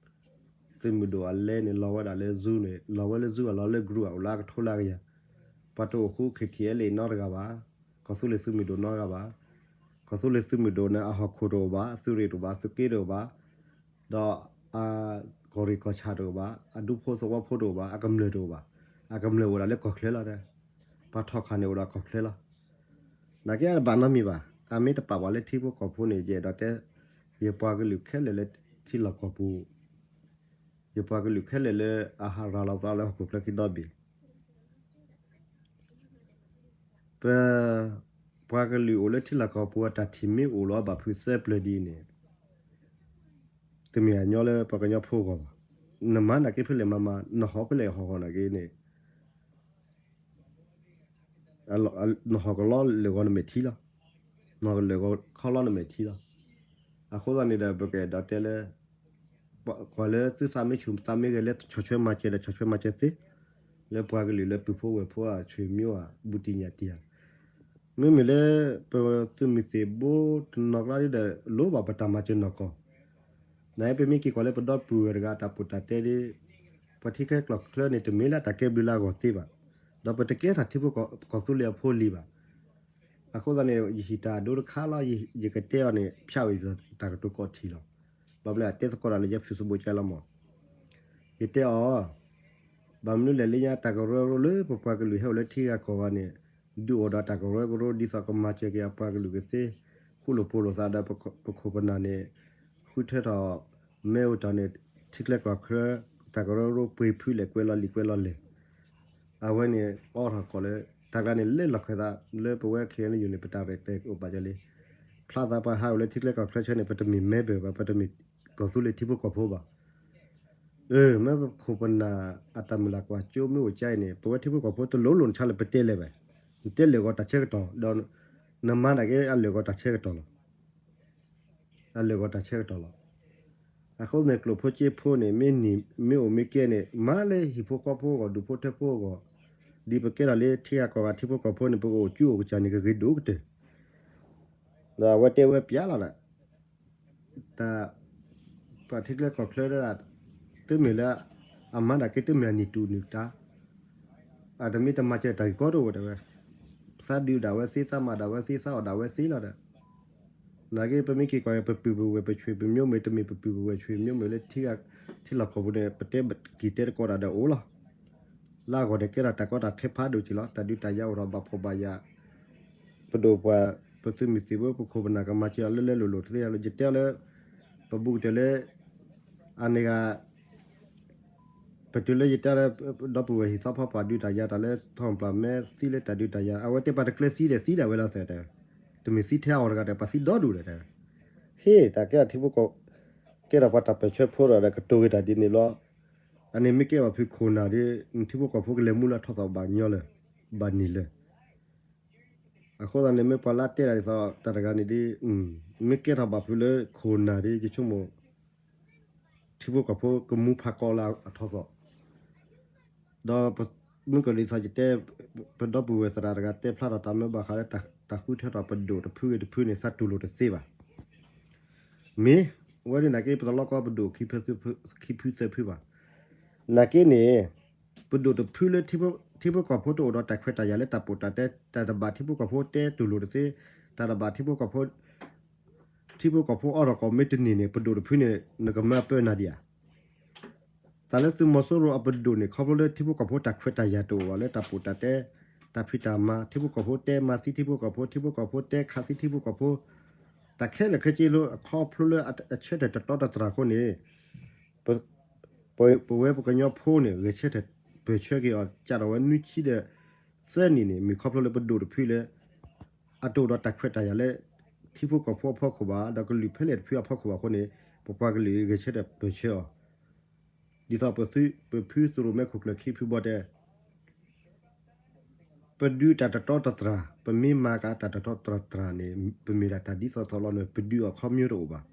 သုးမုၢ်ဒိၣ်အလဲန့ၣ် လီၤဝဲဒၣ်လၢ Zoom န့ၣ် လီၤဝဲလၢ Zoom အလီၤလၢ group အအိၣ်လၢအကထိလၢအကယၤ, ပှၤတအိၣ်ဃု KTLA နီတဂၤဘၣ်, ကီၢ်သူလ့ၤသုးမုၢ်ဒိၣ်နီတဂၤဘၣ်. ကီၢ်သူလ့ၤသုးမုၢ်ဒိၣ်န့ၣ် အဟီၣ်ခိၣ်တအိၣ်ဘၣ်, အသုးရ့ၣ်တအိၣ်ဘၣ်, အသုးက့တအိၣ်ဘၣ်, ဒီးအကီၢ်ရ့ၣ်ကီၢ်ဆၣ်တအိၣ်ဘၣ်, အဒူဖိသဝီဖိတအိၣ်ဘၣ်, အကမျၢၢ်တအိၣ်ဘၣ်, အကမျၢၢ်အိၣ်ဒၣ်လၢကီၢ်ချၢလီၤ. ပှၤထီၣ်ခးန့ၣ်အိၣ်ဒီးကီၢ်ချၢလီၤ. နာ်က့အဘၣ်နီတမံၤဘၣ်, အမ့ၢ်တပာ်ပှၤလၢထံဖိကီၢ်ဖိန့ၣ် ယအဲၣ်ဒိးတဲ, ယပှၤကလုာ်ခဲလၢာ်လၢထံလီၢ်ကီၢ်ပူၤ, ယပှၤကလုာ်ခဲလၢာ်လၢအဟးရၤလီၤသးလၢဟီၣ်ခိၣ်ချၢခံဒီဘ့ၣ် ပ ပှၤကလုာ်အိၣ်လၢထံလီၢ်ကီၢ်ပူၤအတၢ်ထံၣ်မ့ၢ်အိၣ်လီၤဘၣ်ဖုးသၢပျၢၤဒ်အံၤန့ၣ်, တမ့ၢ်အညီလၢပှၤကညီဖိအဂီၢ်ဘၣ်. နမၤနာ်က့ဖဲလဲၣ်မၤမၤ, နဟီၣ်ဖဲလဲၣ်ဟီၣ်ဟီၣ်နာ်က့န့ၣ် နဟီၣ်ကလီလၢာ်ဂီၤနမဲာ်ထံလီၤ. နဟီၣ်ကလၢာ်ဂီၤခီလီနမဲာ်ထံလီၤ. အဃိသတးန့ၣ်ဒီး ပကအဲၣ်ဒိးတဲလၢ ကွၢ်လၢသုသးမ့ၢ်ဆူၣ်သးမ့ၢ်ဂဲၤလၢဆီၣ်ထွဲမၤစၢၤဒီး ဆီၣ်ထွဲမၤစၢၤသ့, လၢပှၤကလုာ်လၢပုၢ်ဖိဝဲၢ်ဖိအဆွေမျိုးဧါ ဘူးတံၢ်ညၣ်တံၢ်ဧါ. မ့မ့ၢ်လၢ ပသုးမုၢ်သံၣ်ဘိတနီၤကျါဒီး လိၣ်ဘၣ်ပတၢ်မၤစၢၤနီၢ်ကီၢ်, နပမ့ၢ်က့ၤကွၢ်လၢပဒီပုၢ်ဝဲၢ်တဂၤအတၢ်ပိာ်တၢ်တဲဒီး ပှၤထံချၢကီၢ်ချၢန့ၣ် တမ့ၢ်လၢအတၢ်ကဲဘျုးလၢအဂီၢ်သ့ဘၣ်, ဒီးပတကဲထီၣ်ထံဖိကီၢ်သူလ့ၤအဖိလံၤဘၣ်. အဃိသတးန့ၣ် ယဟံၣ်တၢ်အဒိတခါလီၤ, ယကတဲအီၤန့ၣ် ဖၠၣ်ဝဲတၢ်ကတိၤကီၢ်ထံးလီၤ. ဘၣ်မနုၤအတဲသကိးတၢ်လၢယဲ Facebook ကဲလီၤမး, ယတဲအီၤ, ဘၣ်မနုၤလဲၣ်လၢညါ တၢ်ကရၢကရိလၢပပှၤကလုာ်ဟဲအိၣ်လၢထံဂၤကီၢ်ဂၤန့ၣ် ဒုးအိၣ်ဒီးတၢ်ကရၢကရိ ဒ်သိးကမၤစၢၤက့ၤအပှၤကလုာ်ကသ့, ဃူလိာ်ဖိးလိာ်သးဒီးပခိၣ်ပနၢ်န့ၣ် ဃုထၢထီၣ် မဲအိၣ်တၢ်န့ၣ် ထံချၢကီၢ်ချၢ တၢ်ကရၢကရိပှ့ၤဖုလဲၣ်ကွဲးလီၤလံာ်ကွဲးလီၤလဲၢ် အဝဲန့ၣ် အိးထီၣ်ကီၢ်လၢ တၢ်ကျါန့ၣ် လဲၤလီၤခၢၣ်သးလၢပဝဲ KNU န့ၣ် ပတၢ်ရဲၣ်ကျဲၤအိၣ်ပာ်ကၢလံ. ဖျါသးပှၤဟးအိၣ်လၢထံချၢကီၢ်ချၢဆၢန့ၣ် ပတမ့ၢ်မဲဘၢၣ်ဘၣ်, ပတမ့ၢ်ကီၢ်သူလ့ၤထံဖိကီၢ်ဖိဘၣ်. အၢ မ့ၢ်ပခိၣ်ပနၢ်အတၢ်မုၢ်လၢ်ကွၢ်စိမ့ၢ်အိၣ်ကါအံၤန့ၣ် ပဝဲထံဖိကီၢ်ဖိတလိၤလိၤနဆါလၢပတဲလဲၣ်ဘၣ်. နတဲလၢာ်ဂီၤတၢ်ဆၢကတီၢ် ဒီးနမၤနာ်က့အလၢာ်ဂီၤတၢ်ဆၢကတီၢ်လီၤ. အလၢာ်ဂီၤတၢ်ဆၢကတီၢ်လီၤ. အဃိန့ၣ် ကျိာ်ဖိစ့ဖိန့ၣ် မ့ၢ်နံၤမ့ၢ်အိၣ်မ့ၢ်ကဲန့ၣ် မၤလၢဟံၣ်ဖိဃီဖိအဂီၢ် ဒူၣ်ဖိထၢဖိအဂီၢ်, ဒ်ပကဲထီၣ်လၢထံဂၤကီၢ်ဂၤထံဖိကီၢ်ဖိန့ၣ် ပကအိၣ်ကၠူအိၣ်ကစၢ်န့ၣ် ကဂ့ၤဒိၣ်ကတၢၢ်. ဒီးအဝဲတဲဝဲပျါလီၤဒီး တၢ် ပှၤထံချၢကီၢ်ချၢဒၣ် တမ့ၢ်လၢ အမၤဒၣ်က့ တမ့ၢ်အနံၣ်တူၢ်နံၣ်တၢ် အတမ့ၢ်တမၤစၢၤတၢ်ဂ့ၢ်ကီတအိၣ်တဲဝဲ, သးဒုးဒၣ်ဝဲသ့ သးမၤဒၣ်ဝဲသ့ သးအီၣ်ဒၣ်ဝဲသ့လီၤဒီး နာ်က့ ပမ့ၢ်က့ၤကွၢ် ပပုၢ်ပဝဲၢ် ပဆွေပမျိုးမ့ၢ် တမ့ၢ်ပပုၢ်ပဝဲၢ်ဆွေမျိုးမ့ၢ်လၢ ထံလီၢ်ကီၢ်ပူၤန့ၣ် ပတဲက့ၤတဲတကိးတၢ်ဒီးအိၣ်လီၤ. လၢအဂီၢ်န့ၣ် ကဲထီၣ်တၢ်ကီတၢ်ခဲဖးဒိၣ်က့ၤလီၤ. တၢ်ဒုးတၢ်ယၤအိၣ်ထီၣ်ဘၣ်ဖှီၣ်ဘၣ်ယာ်, ပဒိၣ်ပှၤ ပသုးမုၢ်သံၣ်ဘိ ပခိၣ်ပနၢ်ကမၤစၢၤအီၤလၢလၢလိၤလိၤတသ့လီၤ. ယတဲလၢ ပဘူးကတၢၢ်လၢ အန့ၣ်ဂၤ ပတုၤလၢယတဲလၢ ဒီပုၢ်ဝဲၢ်ဟံၣ်သီဖီပာ်ဒုးတၢ်ယၤတၢ်လၢထီၣ်ပျၢ်မဲသံလၢတၢ်ဒုးတၢ်ယၤ အဝဲတဲပှၤတကျဲသံဒီးသံဒၣ်ဝဲလီၤသဲးတဲ, တမ့ၢ်သံထဲအီၤတဂၤဒီး ပှၤသံဒီဒူၣ်ဒီးတဲ, ဟ့ၣ် တၢ်ကဲထံဖိကီၢ် ကဲထီၣ်ပှၤတၢ်ပၢၢ်ဆၢဖိဒီးကတိၤက့ၤတၢ်ဒ်န့ၣ်လီၤ. အန့ၣ်မ့ၢ်ကဲဘၣ်ဖုးခိၣ်နၢ်ဒီး ထံဖိကီၢ်ဖိကလဲၤမူလၢထီၣ်သီၣ်ဘၣ်ညီလၢၤ ဘၣ်နံၤလၢၤ အဃိသတးန့ၣ် မ့ၢ်ပှၤလၢတဲတၢ်ဒ်သိးတၢ်တဂၤန့ၣ်ဒီး မ့ၢ်ကဲထီၣ်ဘၣ်ဖုးလၢခိၣ်နၢ်ဒီး ယဆိကမိၣ် ထံဖိကီၢ်ဖိကမူဖးကီလၢအထီၣ်သီၣ်, ဒီး မုၢ်ကီၢ်ဒ်သိးယတဲ ပဒီပုၢ်ဝဲၢ်သရၣ်တဂၤတဲဖျါထီၣ်တၢ်မ့ၢ်ဘၣ်ဃးလၢတၢ်ဃုထၢထီၣ်ပဒိၣ်တဖုဂ့ၤတဖုန့ၣ် သးတူၢ်လိာ်တသ့ဘၣ်. မ့ၢ်ဝဲန့ၣ်နာ်က့ ပတလီကီပဒိၣ် ခံဖုသၢဖုဘၣ်. နာ်က့န့ၣ် ပဒိၣ်တဖုလၢ ထံဖိကီၢ်ဖိတအိၣ်ဒီးတၢ်ခွဲးတၢ်ယာ်လၢတၢ်ပိာ်တၢ်တဲ တၢ်တဘၣ်ထံဖိကီၢ်ဖိတဲတူၢ်လိာ်တသ့, တၢ်တဘၣ်ထံဖိကီၢ်ဖိ ထံဖိကီၢ်ဖိအီၣ်ထီၣ်ကိးမ့ၢ်တန့ၢ်န့ၣ် ပဒိၣ်တဖုန့ၣ် နကမၢပၢနၤဒံးဧါ. တၢ်လၢသုးမီၤစိရိၤအပဒိၣ်န့ၣ် ခီဖျိလၢထံဖိကီၢ်ဖိတၢ်ခွဲးတၢ်ယာ်တအိၣ်ဘၣ်လၢတၢ်ပီးတၢ်တဲ တၢ်ဖံးတၢ်မၤ ထံဖိကီၢ်ဖိတဲမၤသံထံဖိကီၢ်ဖိ ထံဖိကီၢ်ဖိတဲခးသံထံဖိကီၢ်ဖိ တၢ်ခဲလၢာ်ခဲဆ့လၢအခီဖျိလၢအဆၢထၢၣ်တတီတတြၢ်အဃိန့ၣ် ပဝဲပကညီဖိန့ၣ် ဂဲၤဆၢထၢၣ်ပၢၢ်ဆၢက့ၤအီၤ ကးထီၣ်ဝဲနွံဆံဒီးသၢနံၣ်န့ၣ် မ့ၢ်ခီဖျိလၢပဒိၣ်တဖုလၢ အတအိၣ်ဒီးတၢ်ခွဲးတၢ်ယာ်လၢ ထံဖိကီၢ်ဖိအဖီခိၣ်ဘၣ် ဒီးကလုာ်ဖဲလဲၣ်တဖုအဖီခိၣ်ဘၣ်အဃိန့ၣ် ပပှၤကလုာ်ဂဲၤဆၢထၢၣ်ပၢၢ်ဆၢအီၤ ဒ်သိးပဖုသုးရိၣ်မဲခိၣ်ကျၢၢ်ခံဖုဘီတဲ ပဒုးတၢ်တတီတတြၢ် ပမ့ၢ်မၤကတၢ်တတီတတြၢ်န့ၣ် ပမ့ၢ်ဒၣ်တၢ်ဒ်သိးသိးလီၤန့ၣ် ပဒုးအီၤခီမညိတအိၣ်ဘၣ်.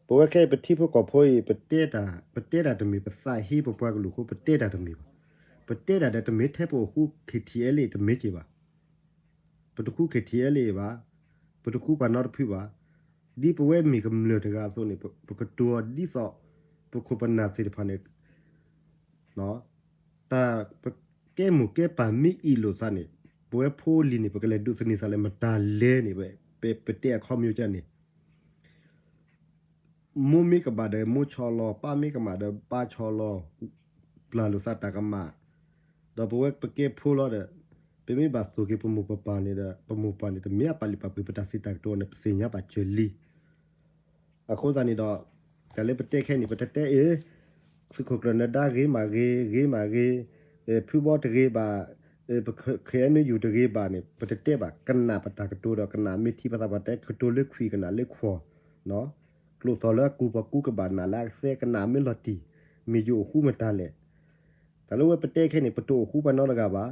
ပဝဲခဲအံၤပထံဖိကီၢ်ဖိအံၤ ပတဲတၢ် ပတဲတၢ်တမ့ၢ် ပသးဟ့ပပှၤကလုာ်အဃိ ပတဲတၢ်တမ့ၢ်ဘၣ်. ပတဲတၢ်ဒီးတမ့ၢ်ထဲပအိၣ်ဃူ KTLA တမ့ၢ်က့ၤဘၣ်. ပတဃူ KTLA ဘၣ်, ပတဃူပှၤနီတဖုဘၣ်. ဒ်ပဝဲမ့ၢ်ကမျၢၢ်တဂၤအသိးန့ၣ် ပကတိၤအီၤဒ်သိး ပခိၣ်ပနၢ်သ့ၣ်တဖၣ်န့ၣ် တၢ်ပကဲမိၢ်ကဲပၢ်မ့ၢ်အ့ၣ်လိာ်သးန့ၣ် ပဝဲဖိလံၤန့ၣ် ပကလဲၤဒိးသန့ၤသးလၢမတၤလဲၣ်န့ၣ် ပတဲအခီမညိကန့ၣ် မိၢ်မ့ၢ်ကဘၣ်ဒီးမိၢ်ဆီလီၤ, ပၢ်မ့ၢ်ကဘၣ်ဒီးပၢ်ဆီလီၤ, ပျၢ်လိာ်သးတၢ်ကမၣ်, ဒီးပဝဲပကဲဖိလီၤဒီး ပမ့ၢ်ဘၣ်သိၣ်က့ၤပမိၢ်ပပၢ်န့ၣ်ဒီး ပမိၢ်ပၢ်န့ၣ် တမ့ၢ်အပာ်လုၢ်ပာ်ပှ့ၤပတၢ်စံးတၢ်ကတိၤန့ၣ် ပသ့ၣ်ညါဘၣ်စၢၤလံ. အဃိသတးန့ၣ်ဒီး တၢ်လၢပတဲခဲအံၤန့ၣ် ပတတဲအၢ သုးခိၣ်ကျၢၢ်နၢၤဒါဂ့ၤမးဂ့ၤ ဂ့ၤမးဂ့ၤ, ဖုဘီတဂ့ၤဘၣ်, ပခဲအံၤနယူၢ်တဂ့ၤဘၣ်န့ၣ် ပတတဲဘၣ်. ကနၣ်ပတၢ်ကတိၤဒီး ကနၣ်မ့ၢ်ထံပသးပှၢ်တဲကတိၤလၢခွံၣ် ကနၣ်လၢခွီၣ်, ကျိာ်သီၣ်လၢအကူပှၤကူကဘၣ်နၢ်လၢအကသဲ ကနၣ်မ့ၢ်လီၤတံၢ်, မ့ၢ်ယအိၣ်ဃူမတၤလဲၣ်. တၢ်လၢဝဲပတဲခဲအံၤန့ၣ် ပတအိၣ်ဃူပှၤနီတဂၤဘၣ်.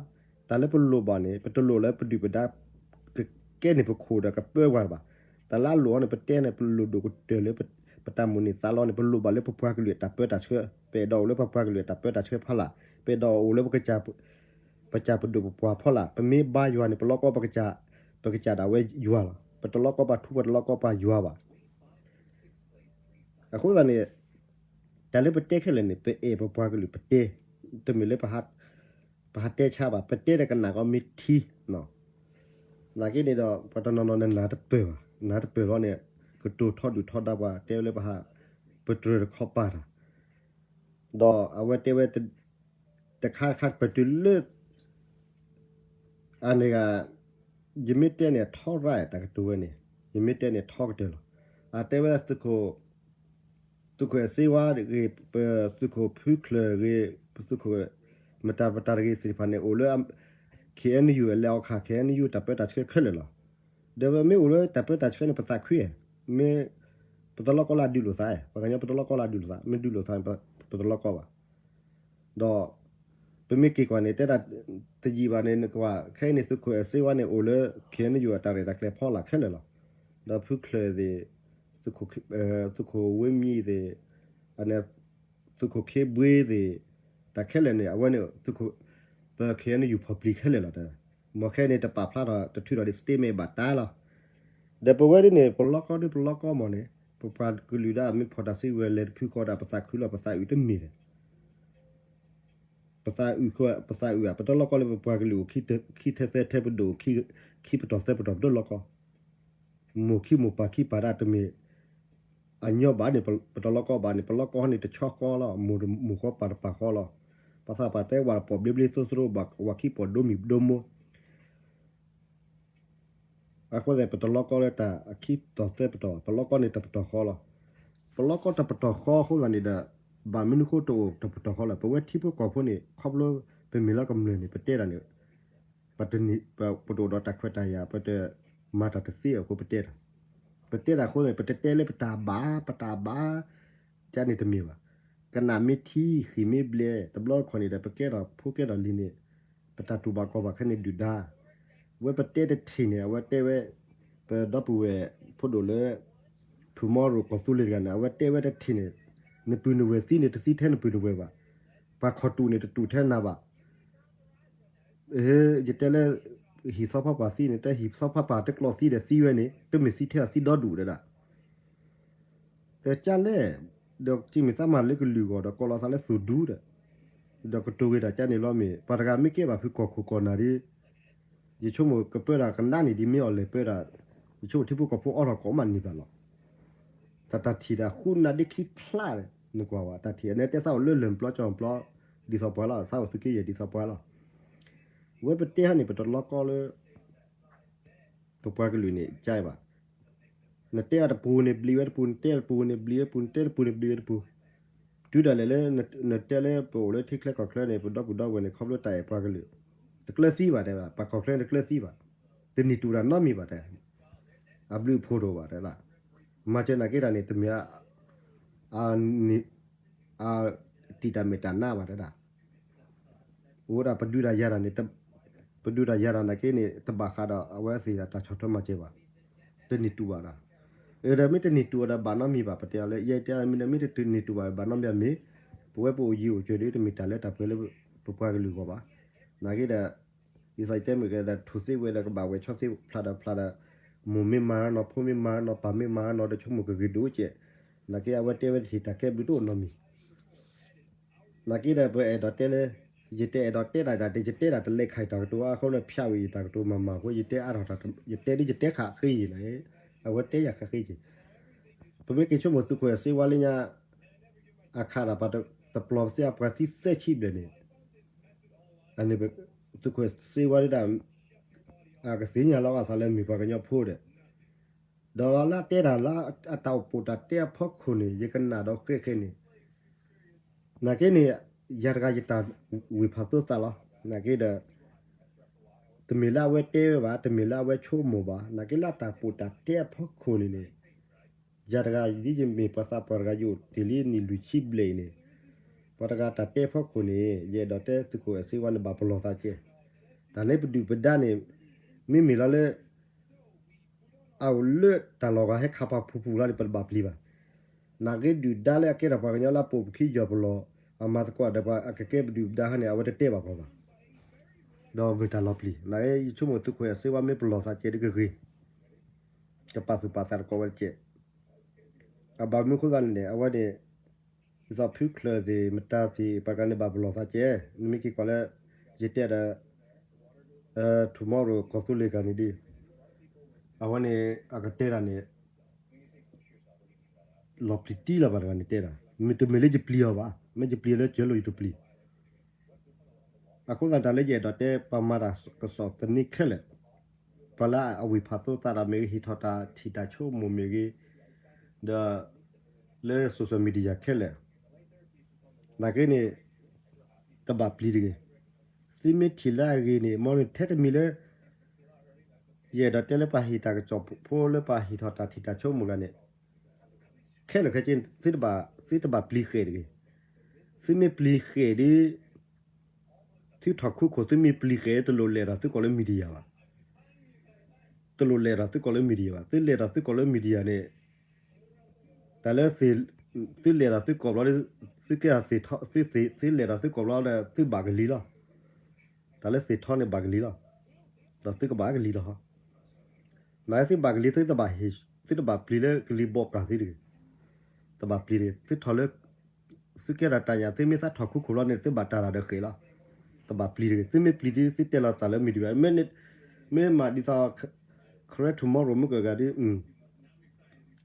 တၢ်လၢပလိၣ်ဘၣ်န့ၣ် ပတလိၣ်လၢပဒုၣ်ပဒါ ကကဲန့ၢ်ပခိၣ်ဒီးကပၢပှၤတဘၣ်. တၢ်လၢအလိၣ်အီၤန့ၣ် ပတဲန့ၣ် ပလိၣ်ဒိၣ်ကတၢၢ်လၢ ပတၢ်မိၣ်န့ၢ်သးလီန့ၣ် ပလိၣ်ဘၣ်လၢပပှၤကလုာ်အတၢ်ပၢတၢ်ဆှၢ, ပအဲၣ်ဒိးအိၣ်လၢပပှၤကလုာ်အတၢ်ပၢတၢ်ဆှၢဖီလာ်, ပအဲၣ်ဒိးအိၣ်လၢ ပကစၢ်ပဒိၣ်ပပှၢ်ဖီလာ်. ပမ့ၢ်ဘါယွၤန့ၣ် ပလီကီပကစၢ်, ပကစၢ်ဒၣ်ဝဲယွၤလီၤ. ပတလီကီပှၤထူ ပတလီကီပှၤယွၤဘၣ်. အဃိသတးန့ၣ် တၢ်လၢပတဲခဲလၢာ်န့ၣ် ပအဲၣ်ပပှၤကလုာ်ပတဲ, တမ့ၢ်လၢ ပဟးတဲဆါဘၣ်, ပတဲဒီးကနၣ်ကီမ့ၢ်ထံ. နာ်က့န့ၣ်ဒီး ပှၤတနီၤနီၤန့ၣ်နၢ်တပၢၢ်ဘၣ်, နၢ်တပၢၢ်လီၤန့ၣ် ကတိၤထီဒုၣ်ထီဒါပှၤ တဲဝဲလၢပဟး ပတြၢၤတခီပၤတၢ်, ဒီးအဝဲတဲဝဲ တခါတခါပတုၤလၢ အန့ၣ်ဂ့ၤ ယမ့ၢ်တဲန့ၣ် ထီရၣ်တၢ်ကတိၤဝဲန့ၣ်, ယမ့ၢ်တဲန့ၣ်ထီကတၢၢ်လီၤ. အတဲဝဲ သုးခိၣ်အဲၣ်စ့ဝါတဂ့ၤ, သုးခိၣ်ဖုချၢၣ်ဂ့ၤ, သုးခိၣ်မတၤပတၢ်တဂ့ၤသ့ၣ်တဖၣ်န့ၣ် အိၣ်လၢ ခ့ၣ်အဲၣ်ယူၣ် အလဲၤအီၤခး ခ့ၣ်အဲၣ်ယူၣ် တၢ်ပၢတၢ်ဆှၢခဲလၢာ်လီၤ. ဒီးမ့ၢ်အိၣ်လၢတၢ်ပၢတၢ်ဆှၢန့ၣ် ပသးခု, မ့ၢ်ပတလီကီလၢအဒုးလိာ်သး, ပှၤကညီပတလီကီလၢအဒုးလိာ်သး, မ့ၢ်ဒုးလိာ်သး ပတလီကီဘၣ်. ဒီး ပမ့ၢ်က့ၤကွၢ်န့ၣ် တဲဒၣ်တယံာ်ဘၣ်န့ၣ် နကွၢ် ခဲအံၤန့ၣ် သုးခိၣ်အဲၣ်စ့ဝါန့ၣ် အိၣ်လၢ ခ့ၣ်အဲၣ်ယူၣ် အတၢ်ရဲၣ်တၢ်ကျဲၤဖီလာ်ခဲလၢာ်လီၤ. ဒီးဖုချၢၣ်သ့ၣ်, သုးခိၣ်ဝ့မံသ့ၣ်, သုးခိၣ်ခ့ဘှ့သ့ၣ်, တၢ်ခဲလၢာ်န့ၣ် အဝဲန့ၣ် ပခ့ၣ်အဲၣ်ယူၣ်ဖီၣ်ပျံၤခဲလၢာ်လီၤ. မ့ၢ်ခဲအံၤန့ၣ် တပာ်ဖျါထီၣ်တထုးထီၣ်ဒ် statement ဘၣ်တၢ်လီၤ. ဒီးပဝဲဒ်န့ၣ် ပလီကီဒ်ပလီကီမ့ၢ်န့ၣ် ပပှၤကလုာ်ဒၣ်မ့ၢ်ဖီၣ်တၢ်စုကဝဲၤလဲၤတဖုဃီဒီး ပသးခုလီၤ ပသးအုးတမ့ၢ်ဒီး ပသးအုး, ပသးအုးဧါ, ပတလီကီလၢပပှၤကလုာ်အိၣ် ခံထၢသၢထၢ ပဒိၣ်အိၣ် ခံပတီၢ်သၢပတီၢ် ပတလီကီ. မိၢ်ခံမိၢ်ပၢ်ခံပၢ်ဒၣ်တမ့ၢ် အညီဘၣ်န့ၣ် ပတလီကီဘၣ်န့ၣ် ပလီကီန့ၣ်တဆီဃီလီၤ. မိၢ်တမိၢ်ဃီပၢ်တပၢ်ဃီလီၤ. ပသးပှၢ်တဲဝဲပှၤပိာ်ဘျ့ဘျ့သိသိဘၣ် ပှၤခံပိာ်ဒိမံၤဒိမိၢ် အဃိသတး ပတလီကီလၢတၢ်အခံပတီၢ်သၢပတီၢ်, ပလီကီန့ၣ်တပတီၢ်ဃီလီၤ. ပလီကီတပတီၢ်ဃီအဃိသတးန့ၣ်ဒီး ဘၣ်မနုၤဃိတအိၣ်တပတီၢ်ဃီလၢၤ, ပဝဲထံဖိကီၢ်ဖိန့ၣ် ခီဖျိပမ့ၢ်လၢကမျၢၢ်န့ၣ် ပတဲဒၣ်န့ၣ် ပတအိၣ်ဒီးတၢ်ခွဲးတၢ်ယာ် ပတမၤတၢ်တသ့အဃိပတဲတၢ်, ပတဲတၢ်အဃိန့ၣ် ပတတဲလၢပတၢ်ဘၣ် ပတၢ်ဘၣ် ကန့ၣ်တမ့ၢ်ဘၣ်. ကနၣ်မ့ၢ်ထံ ဃံၣ်မ့ၢ်ဘျဲး တဘျီတခီၣ်န့ၣ်ဒီး ပကဲထီၣ်ဖိကဲထီၣ်လံၤန့ၣ် ပတၢ်တူၢ်ဘၣ်ခီၣ်ဘၣ်ခဲန့ၣ်ဒုၣ်ဒါ, ဝဲပတဲတထံၣ်န့ၣ် အဝဲတဲဝဲ ပဒီပုၢ်ဝဲၢ်ဖိဒိၣ်လၢ Tomorrow ကီၢ်သူလ့ၤတဂၤန့ၣ် အဝဲတဲဝဲတထံၣ်န့ၣ် နပုၢ်နဝဲၢ်သံန့ၣ် တသံထဲနပုၢ်နဝဲၢ်ဘၣ်, ပှၤခီၣ်တူာ်န့ၣ် တတူာ်ထဲနၤဘၣ် ယတဲလၢ ဟံၣ်သီဖီပာ်သံန့ၣ် တဟံၣ်သီဖီပာ်တကျီၢ်သံဒီးသံဝဲန့ၣ် တမ့ၢ်သံထဲအီၤသံဒီဒူၣ်ဒၣ်ဒၣ်, တကၢ်လဲၣ်, ဒီးကမ့ၢ်သးမၤလၢကလုာ်ဂီၢ်ဒီး ကိးလီၤသးလၢသိၣ်ဒူဒီး, ဒီးကတိၤဂ့ၤတၢ်ကန့ၣ်လီၤမ့ၢ် ပှၤတဂၤမ့ၢ်ကဲဘၣ်ဖုကီၢ်ခိၣ်ကီၢ်နၢ်ဒီး ယဆိကမိၣ်ကပၢတၢ်ကနၣ်န့ၣ်ဒ်မ့ၢ်အီၤလဲၤပၢတၢ်, ယဆိကမိၣ်ထံဖိကီၢ်ဖိအီထီၣ်ကိးမးန့ၢ်ဘၣ်လီၤ. တၢ်တၢ်ထံၣ်တၢ်ဃုနၢ်ဒ့ခံချါန့ၣ် နကွၢ်ဝဲ တၢ်ထံၣ်အန့ၣ်တဲသးအိၣ်လၢလၢၢ်ပျီကၠီပျီ ဒ်သိးပှၤလီၤ သးအိၣ်သုးက့ယဲၢ်ဒ်သိးပှၤလီၤ. ဝဲပတဲဟီန့ၣ် ပတလီကီလၢ ပပှၤကလုာ်န့ၣ် ကဘၣ် နတဲအတပူၤန့ၣ်ဘျံးဝဲတပူၤ နတဲတပူၤန့ၣ်ဘျံးဝဲတပူၤ နတဲတပူၤန့ၣ်ဘျံးဝဲတပူၤ, တုၤဒၣ်လဲာ်လၢ နတဲလၢပအိၣ်လၢထံချၢကီၢ်ချၢန့ၣ် ပဒီပုၢ်ဒီဝဲၢ်န့ၣ် ခီဖျိတၢ်အဲၣ်ပှၤကလုာ် တကျၢၤသံဘၣ်တဲဒၣ် ပှၤကီၢ်ချၢန့ၣ်တကျၢၤသံဘၣ်, တနံၣ်တူၢ်တၢ်နီတမံၤဘၣ်တဲ, အဘျုးအဖှိၣ်တအိၣ်ဘၣ်တဲဒၣ်, မၤစၢၤနာ်က့တၢ်န့ၣ် တမ့ၢ် အ တံာ်တၢ်မဲာ်တၢ်နါဘၣ်တဲဒၣ်, အိၣ်ဒၣ်ပဒုးတၢ်ယၤတၢ်န့ၣ် ပဒုးတၢ်ယၤတၢ်နာ်က့န့ၣ် တဘၣ်ဃးဒီးအဝဲသ့ၣ်အတၢ်ဆီၣ်ထွဲမၤစၢၤဘၣ်, တနံၣ်တူၢ်ဘၣ်ဒီး, အဒီးမ့ၢ်တနံၣ်တူၢ်အီၤဒီးဘၣ်နီတမံၤဘၣ် ပတဲအီၤလၢ ယဲတဲမ့ၢ်ဒီး မ့ၢ်တနံၣ်တူၢ်ဘၣ်ဘၣ်နီတမံၤမ့ၢ်, ပဝဲပအိၣ်ယံၤအိၣ်စၢၤဒီး တမ့ၢ်တၢ်လၢတၢ်ပှဲၤလၢ ပပှၤကလုာ်အဂီၢ်ဘၣ်, နာ်က့ဒီး ဒ်သိးယတဲမ့ၢ်ကဒီး ထူၣ်သ့ဝဲဒီးကဘၣ်ဝဲဆီသ့ဖျါဒီးဖျါဒီး, မိၢ်မ့ၢ်မၤနီၤ ဖိမ့ၢ်မၤနီၤ ပၢ်မ့ၢ်မၤနီၤ တဆိကမိၣ်ကဂ့ၤဒိၣ်ကဲး, နာ်က့အဝဲတဲဝဲတထံၣ်တၢ်ကဲဘျုးတအိၣ်နီတမံၤ နာ်က့ဒီးပအဲၣ်ဒိးတဲလၢ, ယတအဲၣ်ဒိးတဲဒၣ်တၢ် ယတဲဒၣ်တလဲၤခးယတၢ်ကတိၤအဃိန့ၣ် ဖၠးဝံၤယတၢ်ကတိၤမၤမၤအဃိ ယတဲအါထီၣ်တၢ် ယတဲဒ်ယတဲခးဃ့ယံၤန့ၣ်, အဝဲတဲယၤဃ့ဃ့ယံၤ, ပမ့ၢ်က့ၤဆိကမိၣ်သုးခိၣ်အဲၣ်စ့ဝါလၢညါ, အခးဒၣ်ပှၤတပျီၤသ့ အပှၤသံသၢဆံဘျဲၣ်န့ၣ်, အန့ၣ် သုးခိၣ်အဲၣ်စ့ဝါဒၣ် အကသ့ၣ်ညါလီၤအသးလၢမ့ၢ်ပှၤကညီဖိဒီး, ဒီးလၢအတဲတၢ်လၢအတၢ်အိၣ်ပိာ်တၢ်တဲအဖီခိၣ်န့ၣ် ယကနၣ်ဒီးဃဲဃဲန့ၣ်, နာ်က့န့ၣ်, ယၤတဂၤယတၢ်ဝ့ၢ်ဖးသိသးလီၤ. နာ်က့ဒီး, တမ့ၢ်လၢအဝဲတဲဝဲဘၣ် တမ့ၢ်လၢအဝဲဆိကမိၣ်ဘၣ် နာ်က့လၢအတၢ်အိၣ်ပိာ်တၢ်တဲအဖီခိၣ်န့ၣ်န့ၣ်, ယၤတဂၤဒ်ယမ့ၢ်ပှၤသးပှၢ်တဂၤယအိၣ်တ့ၢ်လံနံၣ်လွံၢ်ဆံဘျဲၣ်အံၤန့ၣ်, ပှၤတဂၤတၢ်တဲအဖီခိၣ်န့ၣ် ယအဲၣ်ဒိးတဲသုးခိၣ်အဲၣ်စ့ဝါန့ၣ်ဘၣ်ပလီၢ်သးကဲ, တၢ်န့ၣ်ပဒုၣ်ပဒါန့ၣ်, မ့မ့ၢ်လီၤလၢ အအိၣ်လၢတၢ်လီၢ်ဂၤဟဲခးပှၤဖူဖူလီၤန့ၣ် ပတဘၣ်ပျံၤဘၣ်. နာ်က့ဒုၣ်ဒါလၢအကဲထီၣ်ပှၤကညီလၢအပိာ်ပခံယီၢ်ပလီၢ်, အမၤသကိးဒီးပှၤအကကဲပဒုၣ်ပဒါဟီန့ၣ် အဝဲတတဲဘၣ်ပှၤဘၣ်. ဒီးမ့ၢ်တၢ်လီၤပျံၤ နာ်က့ယဆိကမိၣ်သုးခိၣ်အဲၣ်စ့ဝါမ့ၢ်ပလီၢ်သးကဲဒ်ကဂ့ၤ, ကပာ်သူၣ်ပာ်သးတကိးဝဲတကဲး. အဘၣ်မနုၤဃိသတးန့ၣ်န့ၣ် အဝဲန့ၣ်, ဒ်သိးဖုချၢၣ်သ့ၣ် မတၤသ့ၣ် ပှၤတဂၤန့ၣ်ဘၣ်ပလီၢ်သးကဲ, နမ့ၢ်က့ၤကွၢ်လၢ, ယတဲဒီး, tomorrow ကီၢ်သူလ့ၤတဂၤန့ၣ်ဒီး, အဝဲန့ၣ် အကတဲတၢ်န့ၣ် လီၤပျံၤတံၢ်လီၤဘၣ်တဂၤန့ၣ်တဲဒၣ်, မ့တမ့ၢ်လၢယပျံၤအီၤဘၣ်, မ့ၢ်ယပျံၤလၢကၢလိာ်ယတပျံၤ. အဃိသတးတၢ်လၢယအဲၣ်ဒိးတဲ ပှၤမၤတၢ်ကစီၣ်သန့ၤခဲလၢာ်, ပှၤလၢအဝ့ၢ်ဖးသိသးတၢ်မ့ၢ်ဂ့ၤ ဟ့ၣ်ထီၣ်တၢ်ထံၣ်တၢ်ဆိကမိၣ်မ့ၢ်ဂ့ၤ, ဒီး, လၢ social media ခဲလၢာ် နာ်က့န့ၣ်, တဘၣ်ပျံၤတဂ့ၤ. သုမ့ၢ်ထံၣ်လၢအဂ့ၤန့ၣ် မ်န့ၣ်ထဲတမံၤလၢ, ယအဲၣ်ဒိးတဲလၢပှၤဟ့ၣ်တၢ်ကစီၣ်ဖိလၢပှၤဟ့ၣ်ထီၣ်တၢ်ထံၣ်တၢ်ဆိကမိၣ်တဂၤန့ၣ်, ခဲလၢာ်ခဲဆ့ သုတဘၣ်ပျံၤဃဲၣ်တဂ့ၤ. သုမ့ၢ်ပျံၤဃဲၣ်ဒီး သုထီၣ်ခူခိၣ် သုမ့ၢ်ပျံၤဃဲၣ် တလိၣ်လဲၤဒီးသုကိးလၢ media ဘၣ်. တလိၣ်လဲၤဒီးသုကိးလၢ media ဘၣ်. သုလဲၤဒီးသုကိးလၢ media န့ၣ်, တၢ်လၢ, သုလဲၤဒီးသုကိးဘျီဒီး, သုကဲ, သုလဲၤဒီးသုကိးဘျီဒီး သုဘၣ်ကလံၤလီၤ. တၢ်လၢသ့ၣ်ထီန့ၣ်ဘၣ်ကလံၤလီၤ. ဒီးသုကဘၣ်ကလံၤလီၤ. နာ်သုဘၣ်ကလံၤ သုတဘၣ်ဟ့ၣ်, သုတဘၣ်ပျံၤလၢကလံၤဘိးကၢ်သုတဂ့ၤ. တဘၣ်ပျံၤတဂ့ၤ. သုထီၣ်လၢ သုကဲထီၣ်တၢ်ညၣ် သုမ့ၢ်သးထီၣ်ခူခိၣ်လီၤန့ၣ် သုဘၣ်တၢ်ရၢ်ဒီးဃဲၣ်လီၤ. တဘၣ်ပျံၤတဂ့ၤ. သုမ့ၢ်ပျံၤဒီး သုတဲလီၤသးလၢ media ဘၣ်. မ့ၢ်မးဒ်သိး, correct tomorrow မုၢ်ကဂၤဒီး,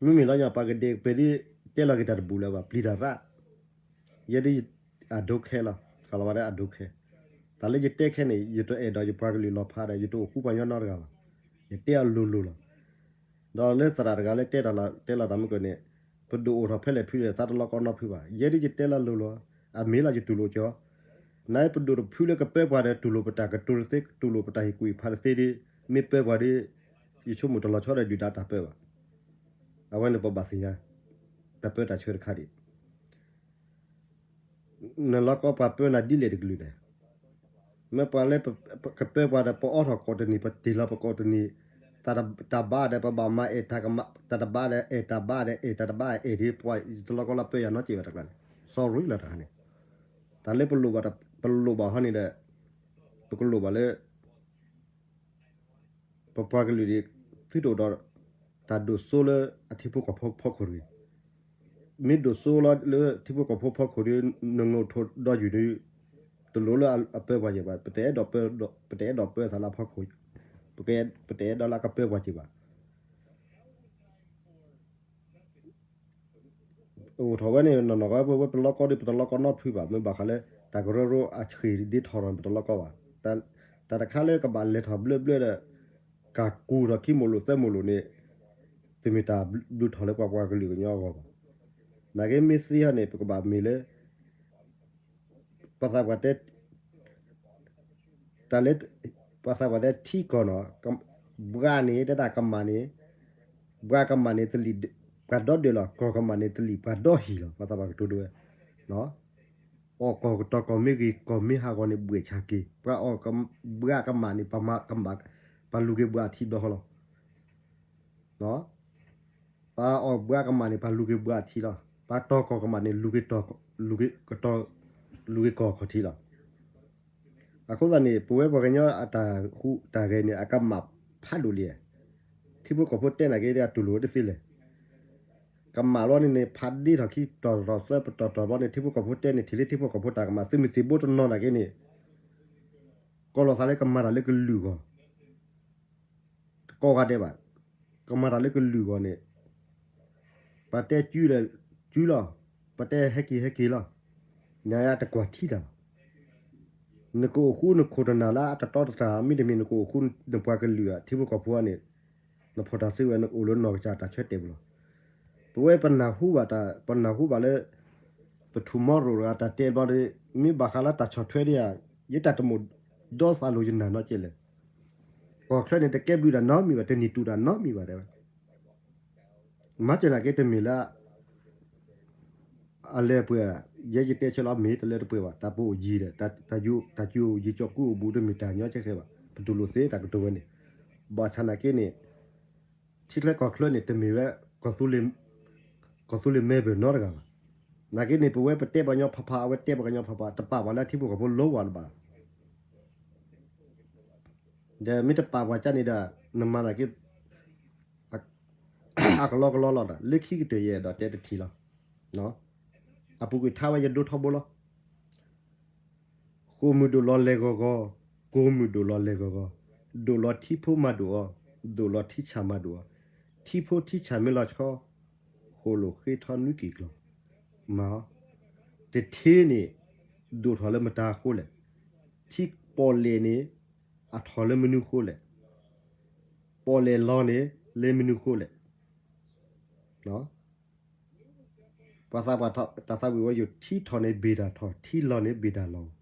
မ့မ့ၢ်လီၤညါပှၤကဒဲကပၤဒီး, တဲလီၤက့ၤတၢ်တဘူၣ်လၢၤဘၣ် ပျံၤတၢ်ရၣ်. ယဲဒ်, I don't care လီၤ. ကလီၤဝဲဒၣ် I don't care. တၢ်လၢယတဲခဲန့ၣ် ယတအဲၣ်ဒိးယပှၤကလုာ်လီၤဖးဒီး ယတအိၣ်ဃူပှၤကညီနီတဂၤဘၣ်. ယတဲအလိၤလိၤလီၤ. ဒီးလၢသရၣ်တဂၤလၢတဲတၢ်လီၤ, တဲလီၤတၢ်မုၢ်ကၢန့ၣ်, ပဒိၣ်အိၣ်ထီၣ်ဖဲလဲၣ်ဖုလဲၣ် သးတလီၤကီနီဖုဘၣ်. ယဲဒ်ယတဲလီၤလိၤလိၤ, အမ့ၢ်လီၤယတူၢ်လိာ်ကၠီ. နပဒိၣ်တဖုလၢကပၢပှၤဒီးတူၢ်လိာ်ပတၢ်ကတိၤတသ့ တူၢ်လိာ်ပတၢ်ဟ့ၣ်ကူၣ်ဟ့ၣ်ဖးတသ့ဒီး, မ့ၢ်ပၢပှၤဒီး, ယဆိကမိၣ်တလီၤဆီဒီးဒုၣ်ဒါတၢ်ပၢဘၣ်. အဝဲန့ၣ်ပဘၣ်သ့ၣ်ညါ, တၢ်ပၢတၢ်ဆှၢတခါဒံး နလီၤကီပှၤပၢနၤဒ်လဲၣ်တကလုာ်လဲၣ်. မ့ၢ်ပှၤလၢကပၢပှၤဒီး ပအီထီၣ်ကိးတနံၤ ပတ့ၢ်လီၤပကိးတနံၤ, တၢ်တဘၣ်ဒီး ပဘၣ်မၤအဲၣ်တၢ်ကမၣ်, တၢ်တဘၣ်ဒီး အဲၣ်တၢ်ဘၣ်ဒီး အဲၣ်တၢ်တဘၣ်အဲၣ်ဒီး ပှၤတလီၤကီလၢပၢယၤနီတစဲးဘၣ်တကျါန့ၣ်, sorry လီၤတခါန့ၣ်. တၢ်လၢပလိၣ်ဘၣ်, ပလိၣ်ဘၣ်ဟီန့ၣ်ဒီး, ပကလိၣ်ဘၣ်လၢ ပပှၤကလုာ်န့ၣ် သုတအိၣ်ဒီးတၢ်ဒိၣ်စိလၢအထံဖိကီၢ်ဖိဖီခိၣ်တဂ့ၤ. မ့ၢ်ဒိၣ်စိလီၤလၢထံဖိကီၢ်ဖိဖီခိၣ်ဒီး နငိးထိးဒီယုၢ်ဒီး တလိၣ်လၢအပၢပှၤယဲၢ်ဘၣ်. ပတအဲၣ်ဒိးပၢ, ပတအဲၣ်ဒိးပၢသးလၢအဖီခိၣ်, ပတအဲၣ်ဒိးလၢအကပၢပှၤယဲၢ်ဘၣ်. အိၣ်ထီၣ်ဝဲန့ၣ် နီၢ်နီၢ်ကီၢ် ပဝဲပလီၢ်ကီၢ်ဒီး ပတလီၢ်ကီၢ်နီတဖုဘၣ်, မ့ၢ်ဘၣ်ဃးလၢ တၢ်ကရၢကရိအဆံးဒ်ထီၣ်ထီၣ်န့ၣ် ပတလီၢ်ကီၢ်ဘၣ်. တၢ်တခါလၢကဘၣ်လဲၤထီၣ်ဘျၢဘျၢဒီး ကကူၢ်ထီၣ်ခံမိၢ်လိာ်သၢမိၢ်လိာ်န့ၣ် တမ့ၢ်တၢ်ဘျုးထီၣ်လၢပှၤပှၤကလုာ်ကညီအဂီၢ်ဘၣ်. နာ်က့မ့ၢ်သ့ဟီန့ၣ် ပကဘၣ်မ့ၢ်လၢ ပှၤသးပှၢ်တဲ တၢ်လၢ ပှၤသးပှၢ်တဲထံကီၢ်နီၤ, ဘှါန့ၣ် တဒၣ်ကမၣ်န့ၣ်, ဘှါကမၣ်န့ၣ်တလံၣ်, ပှၤဒီဒၢးလီၤ, ကီၢ်ကမၣ်န့ၣ်တလံၣ် ပှၤဒီဟံၣ်လီၤ, ပှၤသးပှၢ်ကတိၤဒိဝဲ. အီၣ်ကီၢ်ကတီၤကီၢ်မ့ၢ်ဂ့ၤ, ကီၢ်မ့ၢ်ဟးဂီၤန့ၣ် ဘှဲးဆၣ်က့ၤ, ပှၤအီၣ်ဘှါကမၣ်န့ၣ် ပှၤမၤကမၣ်, ပှၤလူၤက့ၤဘှါအထံဘျီဃီလီၤ. ပှၤအီၣ်ဘှါကမၣ်န့ၣ် ပှၤလူၤက့ၤဘှါအထံလီၤ. ပှၤတီၤကီၢ်ကမၣ်န့ၣ် လူၤက့ၤတီၤ, လူၤက့ၤကတီၤ, လူၤက့ၤကီၢ်ခီၣ်ထံလီၤ. အဃိသတးန့ၣ် ပဝဲပှၤကညီအတၢ်ဟူးတၢ်ဂဲၤန့ၣ် အကမၣ်ဖးဒိၣ်လံ. ထံဖိကီၢ်ဖိတဲနာ်က့ အတူၢ်လိာ်ဝဲတသ့လဲၣ်. ကမၣ်လီၤန့ၣ်န့ၣ် ဖးဒ့ထီၣ်ခံတီၤတီၤသၢပတီၢ်တီၤဘျီန့ၣ် ထံဖိကီၢ်ဖိတဲန့ၣ် ထံၣ်လၢထံဖိကီၢ်ဖိတၢ်ကမၣ် သုးမုၢ်သံၣ်ဘိတနီၤနာ်က့န့ၣ် ကီၢ်လီၤသးလၢကမၤတၢ်လၢကလုာ်အဂီၢ် တကိးဂၤဒဲးဘၣ်. ကမၤတၢ်လၢကလုာ်အဂီၢ်န့ၣ် ပှၤတဲကၠူဒီးကၠူလီၤ, ပှၤတဲဟဲက့ၤဟဲက့ၤလီၤ. နၤယၤတကွၢ်ထံတၢ်ဘၣ်. နကအိၣ်ဃူနခိၣ်တနၢ်လၢအတတီတတြၢ် မ့တမ့ၢ်နကအိၣ်ဃူနပှၤကလုာ်အထံဖိကီၢ်ဖိန့ၣ် နဖီၣ်တၢ်စုဝဲ နအိၣ်လၢနီၢ်ကစၢ်တၢ်ဆၢတဲာ်ပူၤလီၤ. ပဝဲပနၢ်ဟူဘၣ်တၢ် ပနၢ်ဟူဘၣ်လၢ ပထူၣ်မီရိၤတဂၤတၢ်တဲဘျီဒီး မ့ၢ်ဘၣ်ဃးလၢတၢ်ဆီၣ်ထွဲဒ်ဧါ, ယတၢ်တမိၣ်ဒီသးလိာ်ယနၢ်နီတကဲလဲၣ်. ကီၢ်ချၢန့ၣ် တကဲဘျုးတၢ်နီတမံၤဘၣ်, တနံၤတူၢ်တၢ်နီတမံၤဘၣ်တဲဝဲ. မၤစၢၤနာ်က့တမ့ၢ်လၢ အလၢပှဲၤ, ယဲယတဲဆၢလီၤမ့ၢ်တလၢတပှဲၤဘၣ်, တၢ်ပအိၣ်ယံၤဒီး တၢ်ယိယံၤကၠီကူအိၣ်ဘူးတမ့ၢ်တၢ်ညီကဲဃဲဘၣ်, ပတူၢ်လိာ်သ့တၢ်ကတိၤဝဲန့ၣ်, ဘၣ်ဆၣ်နာ်က့န့ၣ် ထံချၢကီၢ်ချၢန့ၣ် တမ့ၢ်ဝဲ ကီၢ်သူလ့ၤမဲဘၢၣ်နီတဂၤဘၣ်. နာ်က့န့ၣ် ပဝဲပတဲပှၤကညီဖးဖး အဝဲတဲပှၤကညီဖးဖး တပာ်ပှၤလၢထံဖိကီၢ်ဖိလိၤဝဲလၢၤဘၣ်. ဒီးမ့ၢ်တပာ်ပှၤကန့ၣ်ဒီး နမၤနာ်က့ အကလီကလီလီၤဒီး လၢခံကတၢၢ်ယအဲၣ်ဒိးတဲတထံၣ်လီၤ. အပူၤကွံာ်ထါဝဲယဒိထီဘိလီၤ. ဃိာ်မုၢ်ဒိၣ်လီၤလဲၤဂီၤဂီၤ, ကိာ်မုၢ်ဒိၣ်လီၤလဲၤဂီၤဂီၤ, ဒိၣ်လီၤထံဖိမၤဒိၣ်အီၤ, ဒိၣ်လီၤထံဆၣ်မၤဒိၣ်အီၤ, ထံဖိထံဆၣ်မ့ၢ်လီၤဆီ, ဃိာ်လိာ်ဃ့ထီနွံက့ၤကျီၤ, မၤအီၤ, တထ့န့ၣ် ဒိၣ်ထီၣ်လၢမတၤအဃိလဲၣ်, ထံပီၣ်လဲၣ်န့ၣ် အထီၣ်လၢမနုၤဃိလဲၣ်, ပီၣ်လဲၣ်လီၤန့ၣ် လၢမနုၤဃိလဲၣ်. ပှၤသးပှၢ်တၢ်သးဝံၣ်ဝဲယိာ် ထံထီၣ်န့ၣ်ဘ့ၣ်တၢ်ထီၣ်, ထံလီၤန့ၣ်ဘ့ၣ်တၢ်လီၤ,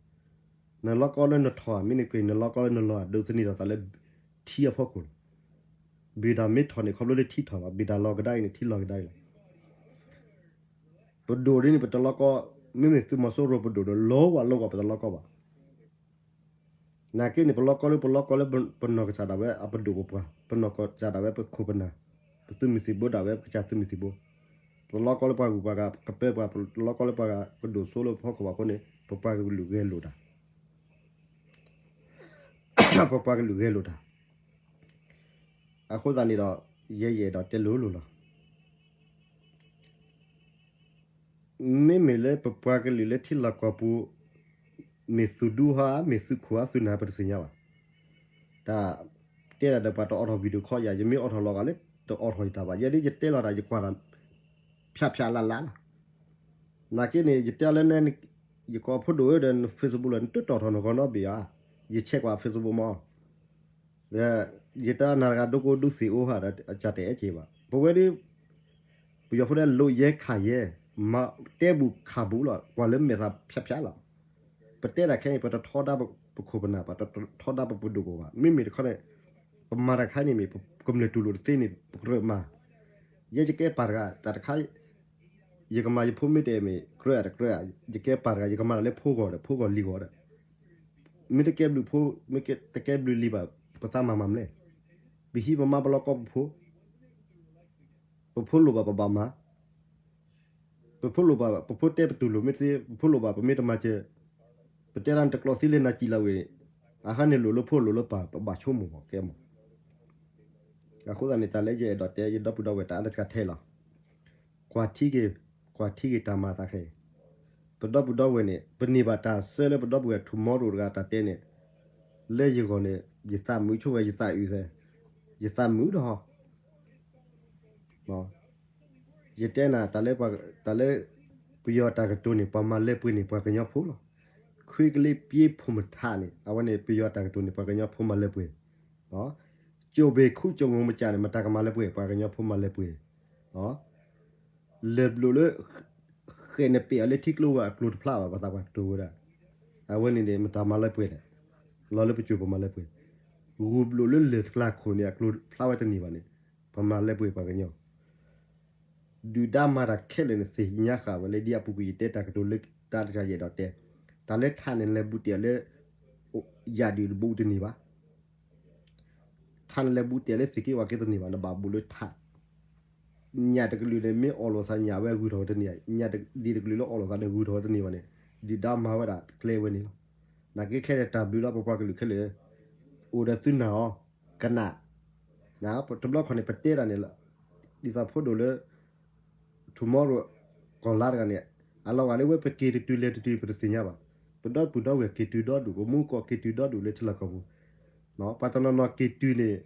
နလီၢ်ကီလၢနထီၣ်ဧါ မ့ၢ်နကွံာ်နလီၢ်ကီလၢနလီၤဧါ ဒိးသန့ၤထီၣ်သးလၢ ထံအဖီခိၣ်လီၤ. ဘ့ၣ်တၢ်မ့ၢ်ထီၣ်န့ၣ် ခီဖျိလၢထံထီၣ်လီၤ, ဘ့ၣ်တၢ်လီၤကဒါအံၤန့ၣ် ထံလီၤကဒါအံၤလီၤ. ပဒိၣ်ဒ်န့ၣ် ပတလီၢ်ကီ, မ့မ့ၢ်သုးမီၤစိရိၤပဒိၣ်ဒီး လီၤဝဲလီၤဝဲပတလီၢ်ကီဘၣ်. နာ်က့န့ၣ် ပလီၢ်ကီလၢပလီၢ်ကီလၢပနီၢ်ကစၢ်ဒၣ်ဝဲ အပဒိၣ်ပပှၢ်, ပနီၢ်ကစၢ်ဒၣ်ဝဲပခိၣ်ပနၢ်, ပသုးမုၢ်သံၣ်ဘိဒၣ်ဝဲ ပကစၢ်သုးမုၢ်သံၣ်ဘိ, ပလီၢ်ကီလၢပှၤဂုၤပှၤဂၤကပၢပှၤ, ပလီၢ်ကီလၢပှၤဂၤကဒိၣ်စိလၢပဖီခိၣ်ဘၣ်အဃိန့ၣ် ပပှၤကလုာ်ဂဲၤလိာ်တၢ် ပပှၤကလုာ်ဂဲၤလိာ်တၢ်. အဃိသတးန့ၣ်ဒီး ယဲယအဲၣ်ဒိးတဲလိၤလိၤလီၤ. မ့မ့ၢ်လၢပပှၤကလုာ်လၢထံလီၢ်ကီၢ်ပူၤ မ့ၢ်သုးဒူဟါ မ့ၢ်သုးခိၣ်ဟါ သုးနၢ်ပတသ့ၣ်ညါဘၣ်. တၢ်တဲဒၣ်ဒီးပှၤတအိးထီၣ် video call ယၤ ယမ့ၢ်အိးထီၣ်လီၤဂာ်လၢ တအိးထီၣ်ယတၢ်ဘၣ်. ယဲဒ်ယတဲလီၤတၢ် ယကွၢ်တၢ် ဖျးဖျးလၢ်လၢ်လီၤ. နာ်က့န့ၣ် ယတဲလၢနဲ ယကိးဖိဒိၣ်ဝဲဒီး Facebook လၢ နတတီၣ်ထီၣ်နဂီၢ်နီတဘ့ၣ်ဧါ. ယ check ကွၢ် Facebook မး ဒီး ယတဲနၤတဂၤဒိကိဒူသ့ၣ်အိၣ်ဟါဒီး အကစၢ်တအဲၣ်က့ၤဘၣ်. ပဝဲဒၣ် ပယီၤဖိတဲလိာ်ယဲခးယဲ, မၤတဲဘူးခးဘူးလီၤ. ကွၢ်လၢမဲာ်သးဖျါဖျါလီၤ. ပတဲတၢ်ခဲအံၤ ပတထီဒါပခိၣ်ပနၢ်ဘၣ်, ပတထီဒါပပဒိၣ်ပပှၢ်ဘၣ်. မ့မ့ၢ်တခီန့ၣ် ပမၤတၢ်တခါန့ၣ်မ့ၢ် ပကမျၢၢ်တူၢ်လိာ်တသ့န့ၣ် ပကြၢးမၤ. ယဲယကဲပၢ်တဂၤ တၢ်တခါ ယကမၤယဖိမ့ၢ်တဲမ့ၢ် ကြၢးတကြၢး ယကဲပၢ်တဂၤ ယကမၤတၢ်လၢဖိဂီၢ်ဒီး ဖိဂီၢ်လံၤဂီၢ်ဒီး မ့ၢ်တကဲဘျုးဖိ မ့ၢ်တကဲဘျုးလံၤဘၣ် ပသးမၤမၤမလဲၣ်. ပဟံးပမါပလီၢ်ကီၢ်ပဖိ, ပဖိလိၣ်ဘၣ်ပဘၣ်မၤ, ပဖိလိၣ်ဘၣ် ပဖိတဲပတူၢ်လိာ်မ့ၢ်သ့ ပဖိလိၣ်ဘၣ်ပမ့ၢ်တမၤစၢၤ, ပတဲဒၣ်နတကျိးသံလၢနၤစံးလီၤဝဲန့ၣ်, အဟါန့ၣ်လိၣ်လၢဖိလိၣ်လၢပၢ် ပဘၣ်ဆိကမိၣ်မးကဲမး. အဃိသတးန့ၣ် တၢ်လၢယအဲၣ်ဒိးတဲ ယဒီပုၢ်ဒီဝဲၢ်တၢ်အါတက့ၢ်ထဲလီၤ. ကွၢ်ထံက့ၤ, ကွၢ်ထံက့ၤတၢ်မၤအသးခဲအံၤ, ပဒီပုၢ်ဒီဝဲၢ်န့ၣ် ပန့ၢ်ဘၣ်တၢ်ဆၢလၢပဒီပုၢ်ဝဲၢ် ထူၣ်မီရိၤတဂၤတၢ်တဲန့ၣ်, လၢယဂီၢ်န့ၣ် ယသးမုာ်ဆိဝဲ ယသးအုးသဲ, ယသးမုာ်ဒီးဟီ ယတဲနၤ တၢ်လၢ ပယီၤတၢ်ကတိၤန့ၣ် ပှၤမၤလၢပှဲၤန့ၣ် ပှၤကညီဖိလီၤ. ခွ့ကလ့ပျ့ဖိမထးန့ၣ် အဝဲန့ၣ် ပယီၤတၢ်ကတိၤန့ၣ် ပှၤကညီဖိမၤလၢပှဲၤ, ကၠိဘ့ၣ်ခူၣ်ကၠိမူမကၢန့ၣ် မတၤကမၤလၢပှဲၤ ပှၤကညီဖိမၤလၢပှဲၤ, လၢၢ်ဘျိးလၢ ဃဲးနပ့းအီၤလၢထံကျိဝဲအကျိၤတဖျါဘၣ် ပှၤသးပှၢ်ကတိၤဝဲဒၣ်, အဝဲန့ၣ်န့ၣ် မတၤမၤလၢပှဲၤလဲၣ်, လီၤလၢပစိၤပမၤလၢပှဲၤ, ဂုၢ်ဘျိးလၢလၢၢ်တကျါခိၣ်န့ၣ် အကျိၤဖျါဝဲတန့ၢ်ဘၣ်န့ၣ် ပမၤလၢပှဲၤပှၤကညီ ဒုၣ်ဒါမၤတၢ်ခဲလၢာ်န့ၣ် သ့ၣ်ညါဃာ်ဝဲလၢဒ်အပူၤကွံာ်ယတဲတၢ်ကတိၤလၢတၢ်တခါယအဲၣ်ဒိးတဲ, တၢ်လၢထးန့ၣ် လဲၤဘူးတ့ၢ်အီၤလၢ ယၣ်ဒုၣ်တဘူးတန့ၢ်ဘၣ်, ထးန့ၣ် လဲၤဘူးတ့ၢ်အီၤလၢသ့ၣ်က့ဝၣ်က့တန့ၢ်ဘၣ် နဘၣ်ဘူးလၢထး, ညၣ်တကလုာ်န့ၣ် မ့ၢ်အီၣ်လိာ်သးညၣ်ဝဲဂုၤထီၣ်ဝဲတန့ၢ်, ညၣ်ဒ့တကလုာ်လၢအီၣ်လိာ်သးန့ၣ် ဂုၤထီၣ်ဝဲတန့ၢ်ဘၣ်န့ၣ် ဒုၣ်ဒါမၤဝဲဒၣ်ကျဲဝဲန့ၣ်လီၤ. နာ်က့ခဲအံၤတၢ်ဘျုးလၢပပှၤကလုာ်ခဲလၢာ် အိၣ်ဒီးသုနာ်အီၤ ကနၣ်, တဘျီခီန့ၣ် ပတဲတၢ်န့ၣ် ဒ်သိးဖိဒိၣ်လၢ ထူမီရိၤ ကီၢ်လါတဂၤန့ၣ် အလီၤဂာ်လၢဝဲပက့ၤတတုၤလဲၤတတုၤ ပတသ့ၣ်ညါဘၣ်. ပဒီပုၢ်ဒီဝဲၢ်က့ၤတုၤဒီဒူၣ် ပမူကီၢ်က့ၤတုၤဒီဒူၣ်လၢထံလီၢ်ကီၢ်ပူၤ, ပှၤတနီၤနီၤက့ၤတုၤန့ၣ်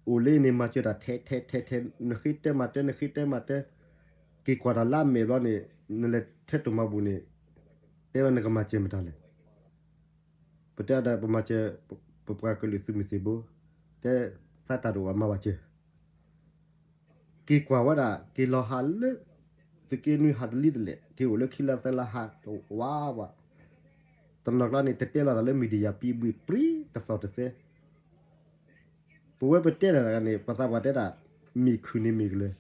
အိၣ်လၢန့ၣ် မၤစၢၤတၢ်ထဲထဲထဲထဲ နဃ့တဲမၤတဲ နဃ့တဲမၤတဲ, က့ၤကွၢ်တၢ်လၢအမဲာ်ဘျီန့ၣ် နလဲၤထဲတိၢ်မၤဘူၣ်န့ၣ် တဲဝဲနကမၤစၢၤမတၤလဲၣ်. ပတဲဒီးပမၤစၢၤ ပပှၤကလုာ်သုးမုၢ်သံၣ်ဘိ, တဲသးတၢ်တအိၣ်ဘၣ်မၤဘၣ်စၢၤ က့ၤကွၢ်ဝဲဒၣ် က့ၤလီၤဟးလၢ သုးက့နွံဟးတလံတလဲၣ် က့ၤအိၣ်လၢခံလါသၢလါဟးတဝးဝး, တနီၤကျါန့ၣ် တတဲလီၤတၢ်လၢ media ပံးဘှံးပြံတသီၣ်တသဲ, ပဝဲပတဲတၢ်တဂၤန့ၣ် ပသးပှၢ်တဲတၢ် မ့ၢ်ခုၣ်န့ၣ်မ့ၢ်ကလၢၤ,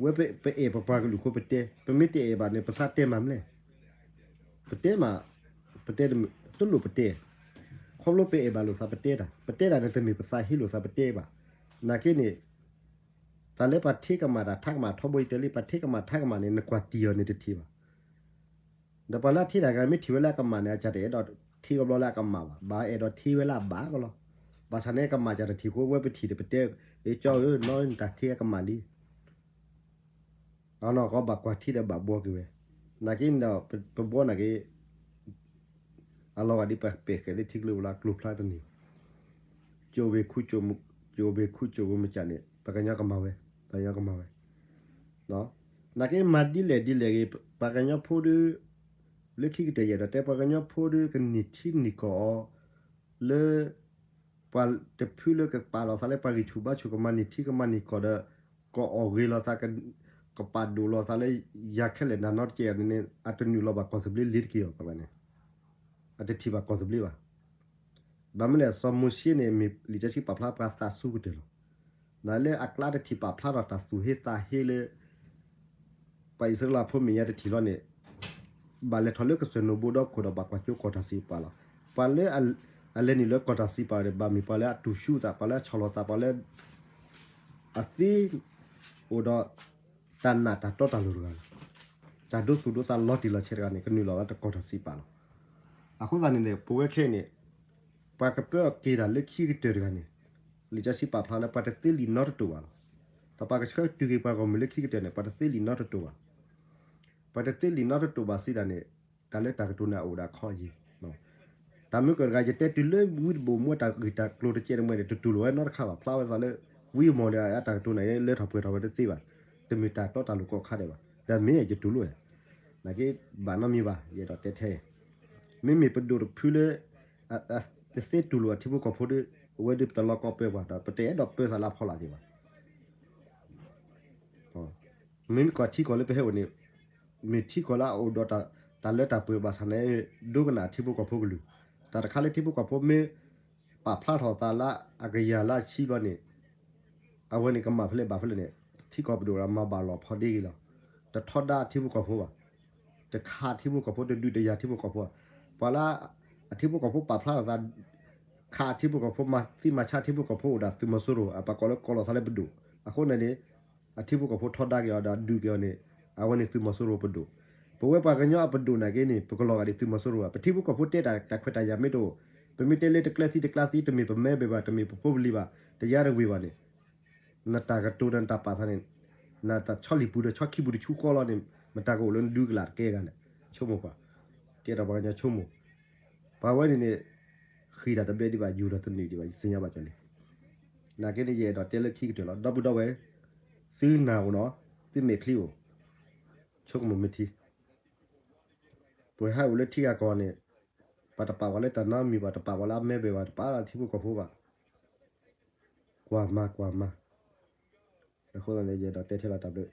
ဝဲပအဲၣ်ပပှၤကလုာ်ဃိပတဲ, ပမ့ၢ်တအဲၣ်ဘၣ်န့ၣ် ပသးတဲမၤမလဲၣ်. ပတဲမး, ပတဲတမုာ် တလိၣ်ပတဲ, ခီဖျိပအဲၣ်ဘၣ်လိာ်သးပတဲတၢ်, ပတဲတၢ်န့ၣ်တမ့ၢ်ပသးဟ့လိာ်သးပတဲဘၣ်. နာ်က့န့ၣ် တၢ်လၢပှၤထံကမၣ်တၢ် ထါကမၣ်ထီဘိယတဲလံ ပှၤထံကမၣ်ထါကမၣ်န့ၣ် နကွၢ်တံၢ်အီၤန့ၣ်တထံၣ်ဘၣ်. ဒီးပှၤလၢအထံတၢ်ဂၤမ့ၢ်ထံၣ်ဝဲလၢအကမၣ်န့ၣ် အကၢ်တအဲၣ်ဒိးထံကဘျီလၢအကမၣ်ဘၣ်, ဘၣ်အဲၣ်ဒိးထံဝဲလၢအဘၣ်ကလီၤ. ဘၣ်ဆၣ်န့ၣ်ကမၣ်ကၢ်တထံၣ်ဃိ ဝဲပထံၣ်ဒီးပတဲ, အကၠီဧၢ နီၢ်နတၢ်ထံအကမၣ်လံ အနီၢ်ကီဘၣ်ကွၢ်ထံဒီးဘၣ်ဘှီက့ၤဝဲ, နာ်က့ဒီး ပဘှီနာ်က့ အလီၤဂာ်ဒ်ပပဲာ်ဃဲးလၢထံကျိပူၤလၢအကျိၤဖျါတန့ၢ်ဘၣ်. ကၠိဘ့ၣ်ခူၣ်ကၠိမူ, ကၠိဘ့ၣ်ခူၣ်ကၠိမူမ့ၢ်ကၢ်န့ၣ် ပှၤကညီကမၤဝဲ, ပှၤကညီကမၤဝဲ. နာ်က့မၤဒ်လဲၣ်ဒ်လဲၣ်ဂ့ၤ ပှၤကညီဖိဒီး လၢခံကတၢၢ်ယအဲၣ်ဒိးတဲ ပှၤကညီဖိဒီး ကန့ၢ်ထံန့ၢ်ကီၢ်အီၤ လၢ ပှၤတဖုလၢကပာ်လီၤသးလၢပှၤဂံၢ်ဆူၣ်ဘါဆူၣ် ကမၤန့ၢ်ထံကမၤန့ၢ်ကီၢ်ဒီး ကအီၣ်ဂ့ၤလီၤသး ကပာ်ဒိၣ်လီၤသးလၢ ယၤခဲလၢာ်နၤနီတကဲန့ၣ် အတနုာ်လီၤဘၣ်ကီၢ်သဘျ့လ့ၤတက့ၢ်ဘၣ်န့ၣ်, အတထံၣ်ဘၣ်ကီၢ်သဘျ့ဘၣ်. ဘၣ်မနုၤလဲၣ် စီၤမိၤၡ့န့ၣ် မ့ၢ်လံာ်စီဆှံပာ်ဖျါပှၤသးစူၤကတၢၢ်လီၤ. နလၢအကျါတထံၣ်ပာ်ဖျါထီၣ်တၢ်သူၣ်ဟ့သးဟ့လၢ ပှၤအံၣ်စရ့လးဖိမဲာ်ညါတထံၣ်လီၤန့ၣ်, ဘၣ်လဲၤထီၣ်လၢကစၢၢ်နိၣ်ဘိဒီခိၣ်ဒီးဘၣ်ကွၢ်ကၠိကီၢ်တၢ်စံးပာ်လီၤ. ပှၤလၢ အလဲၤနုာ်လၢကီၢ်တၢ်စံးပာ်န့ၣ် ဘၣ်မ့ၢ်ပှၤလၢအတူၢ်ဆူၣ်သး ပှၤလၢအဆီၣ်လီၤသး ပှၤလၢ အသ့ အိၣ်ဒီး တၢ်နာ်တၢ်တီတၢ်လိၤတဂၤလီၤ. တၢ်ဒိသူၣ်ဒိသးလီၤတံၢ်လီၤဆဲးတဂၤန့ၣ် ကနုာ်လီၤဝဲတၢ်ကီၢ်တၢ်စံးပာ်လီၤ. အဃိသတးန့ၣ် ပဝဲခဲအံၤန့ၣ် ပှၤကပၢအီၤက့ၤတၢ်လၢခံကတၢၢ်တဂၤန့ၣ် လံာ်စီဆှံပာ်ဖျါလၢပှၤတသ့လံာ်နီတတိာ်ဘၣ်လီၤ. ဒီးပှၤကဆှၢတုၤက့ၤပှၤဂီၢ်မုၢ်လၢခံကတၢၢ်န့ၣ် ပှၤတသ့လံာ်နီတတိာ်ဘၣ်. ပှၤတသ့လံာ်နီတတိာ်ဘၣ်စံးဒၣ်န့ၣ် တၢ်လၢတၢ်ကတိၤန့ၣ်အအိၣ်ဒၣ်ခီယံၤ တၢ်မုၢ်ကၢၢ်တဂၤ ယတဲတုၤလၢဝံတဘိၣ်မူတၢ်ဂ့ၢ်တၢ်ကျိၤတကဲတမှဲန့ၣ် တတူၢ်လိာ်ဝဲနီတခါဘၣ် ဖျါဝဲသးလၢ ဝံမီၢ်ဒီးအတၢ်ကတိၤန့ၣ် လၢထီၣ်ပှဲၤထီၣ်ဝဲတသ့ဘၣ်, တမ့ၢ်တၢ်တီတၢ်လိၤကိးခါဒဲးဘၣ်, ဒီးမ့ၢ်ယတူၢ်လိာ်ဝဲ, နာ်က့ ဘၣ်နီတမံၤဘၣ် ယအဲၣ်ဒိးတဲထဲ, မ့မ့ၢ်ပဒိၣ်တဖုလၢ တသ့တူၢ်လိာ်အထံဖိကီၢ်ဖိဒီး အဝဲဒၣ်ပတလီၤကီပၢပှၤဒီး ပတအဲၣ်ဒိးပၢသးလၢအဖီလာ်က့ၤဘၣ်. မ့မ့ၢ်ကီၢ်ထံကီၢ်လၢပဟဲအိၣ်န့ၣ် မ့ၢ်ထံကီၢ်လၢအအိၣ်ဒီးတၢ်လၢတၢ်ပှဲၤဘၣ်ဆၣ်န့ၣ် ဒိကနၣ်ထံဖိကီၢ်ဖိကလုၢ်, တၢ်တခါလၢထံဖိကီၢ်ဖိမ့ၢ် ပာ်ဖျါထီၣ်သးလၢအကယၤလၢအဆံဘျီန့ၣ် အဝဲန့ၣ်ကမၣ်ဖဲလဲၣ်ဘၣ်ဖဲလဲၣ်န့ၣ် ထံကီၢ်ပဒိၣ်ဒီးမၤဘၣ်လီၤဖီဒ့ဂ့ၤလီၤ. တထီဒါထံဖိကီၢ်ဖိဘၣ်, တခးထံဖိကီၢ်ဖိ တဒုးတယၤထံဖိကီၢ်ဖိ, ပှၤလၢအထံဖိကီၢ်ဖိပာ်ဖျါထီၣ်သး ခးထံဖိကီၢ်ဖိ မၤသံမၤဆါထံဖိကီၢ်ဖိအိၣ်ဒၣ်သုးမီၤစိရိၤ အပာ်ကိးလၢကိးလီၤသးလၢပဒိၣ်, အဃိန့ၣ်န့ၣ် အထံဖိကီၢ်ဖိထီဒါက့ၤအီၤဒီးဒုးက့ၤအီၤန့ၣ် အဝဲန့ၣ်သုးမီၤစိရိၤပဒိၣ်, ပဝဲပှၤကညီအပဒိၣ်နာ်က့န့ၣ် ပကလီၤဂာ်ဒ်သုးမီၤစိရိၤဘၣ်, ပထံဖိကီၢ်ဖိတဲတၢ်ခွဲးတၢ်ယာ်မ့ၢ်တအိၣ်, ပမ့ၢ်တဲလၢတကျဲသံတကျါသံ တမ့ၢ်ပမဲဘၣ်ဘၣ် တမ့ၢ်ပဖိပလံၤဘၣ် တယါတဝ့ၢ်ဘၣ်န့ၣ် နတၢ်ကတိၤဒီးနတၢ်ပာ်သးန့ၣ် နတၢ်ဆီလံာ်ပူၤဒီးဆီခံပူၤတဆူဃီလီၤန့ၣ် မတၤကအိၣ်လၢနဒုကလးတကဲဂၤလဲၣ်, ဆိကမိၣ်ကွၢ်, ကဲဒီးပှၤကညီဆိကမိၣ်, ပှၤဝဲန့ၣ်န့ၣ် ဃ့ၢ်တၢ်တဘျဲဒံးဘၣ် ယူၤတၢ်တနုာ်ဒံးဘၣ် ယသ့ၣ်ညါဘၣ်ကၠီလံ, နာ်က့န့ၣ် ယအဲၣ်ဒိးတဲလၢခံကတၢၢ်လီၤ ဒီပုၢ်ဒီဝဲၢ်, သုနၢ်အိၣ်နီၤ, သုမဲာ်ချံအိၣ်, ဆိကမိၣ်မ့ၢ်ထံ, ပှၤဟဲအိၣ်လၢထံဂၤကီၢ်န့ၣ်, ပှၤတပာ်ပှၤလၢတၢ်နီတမံၤဘၣ်, တပာ်ပှၤလၢအမဲဘၢဘၣ်, တပာ်လၢထံဖိကီၢ်ဖိဘၣ်, ကွၢ်မၤကွၢ်မၤ, အဃိသတးန့ၣ် ယအဲၣ်ဒိးတဲထဲလီၤတၢ်ဘျုး,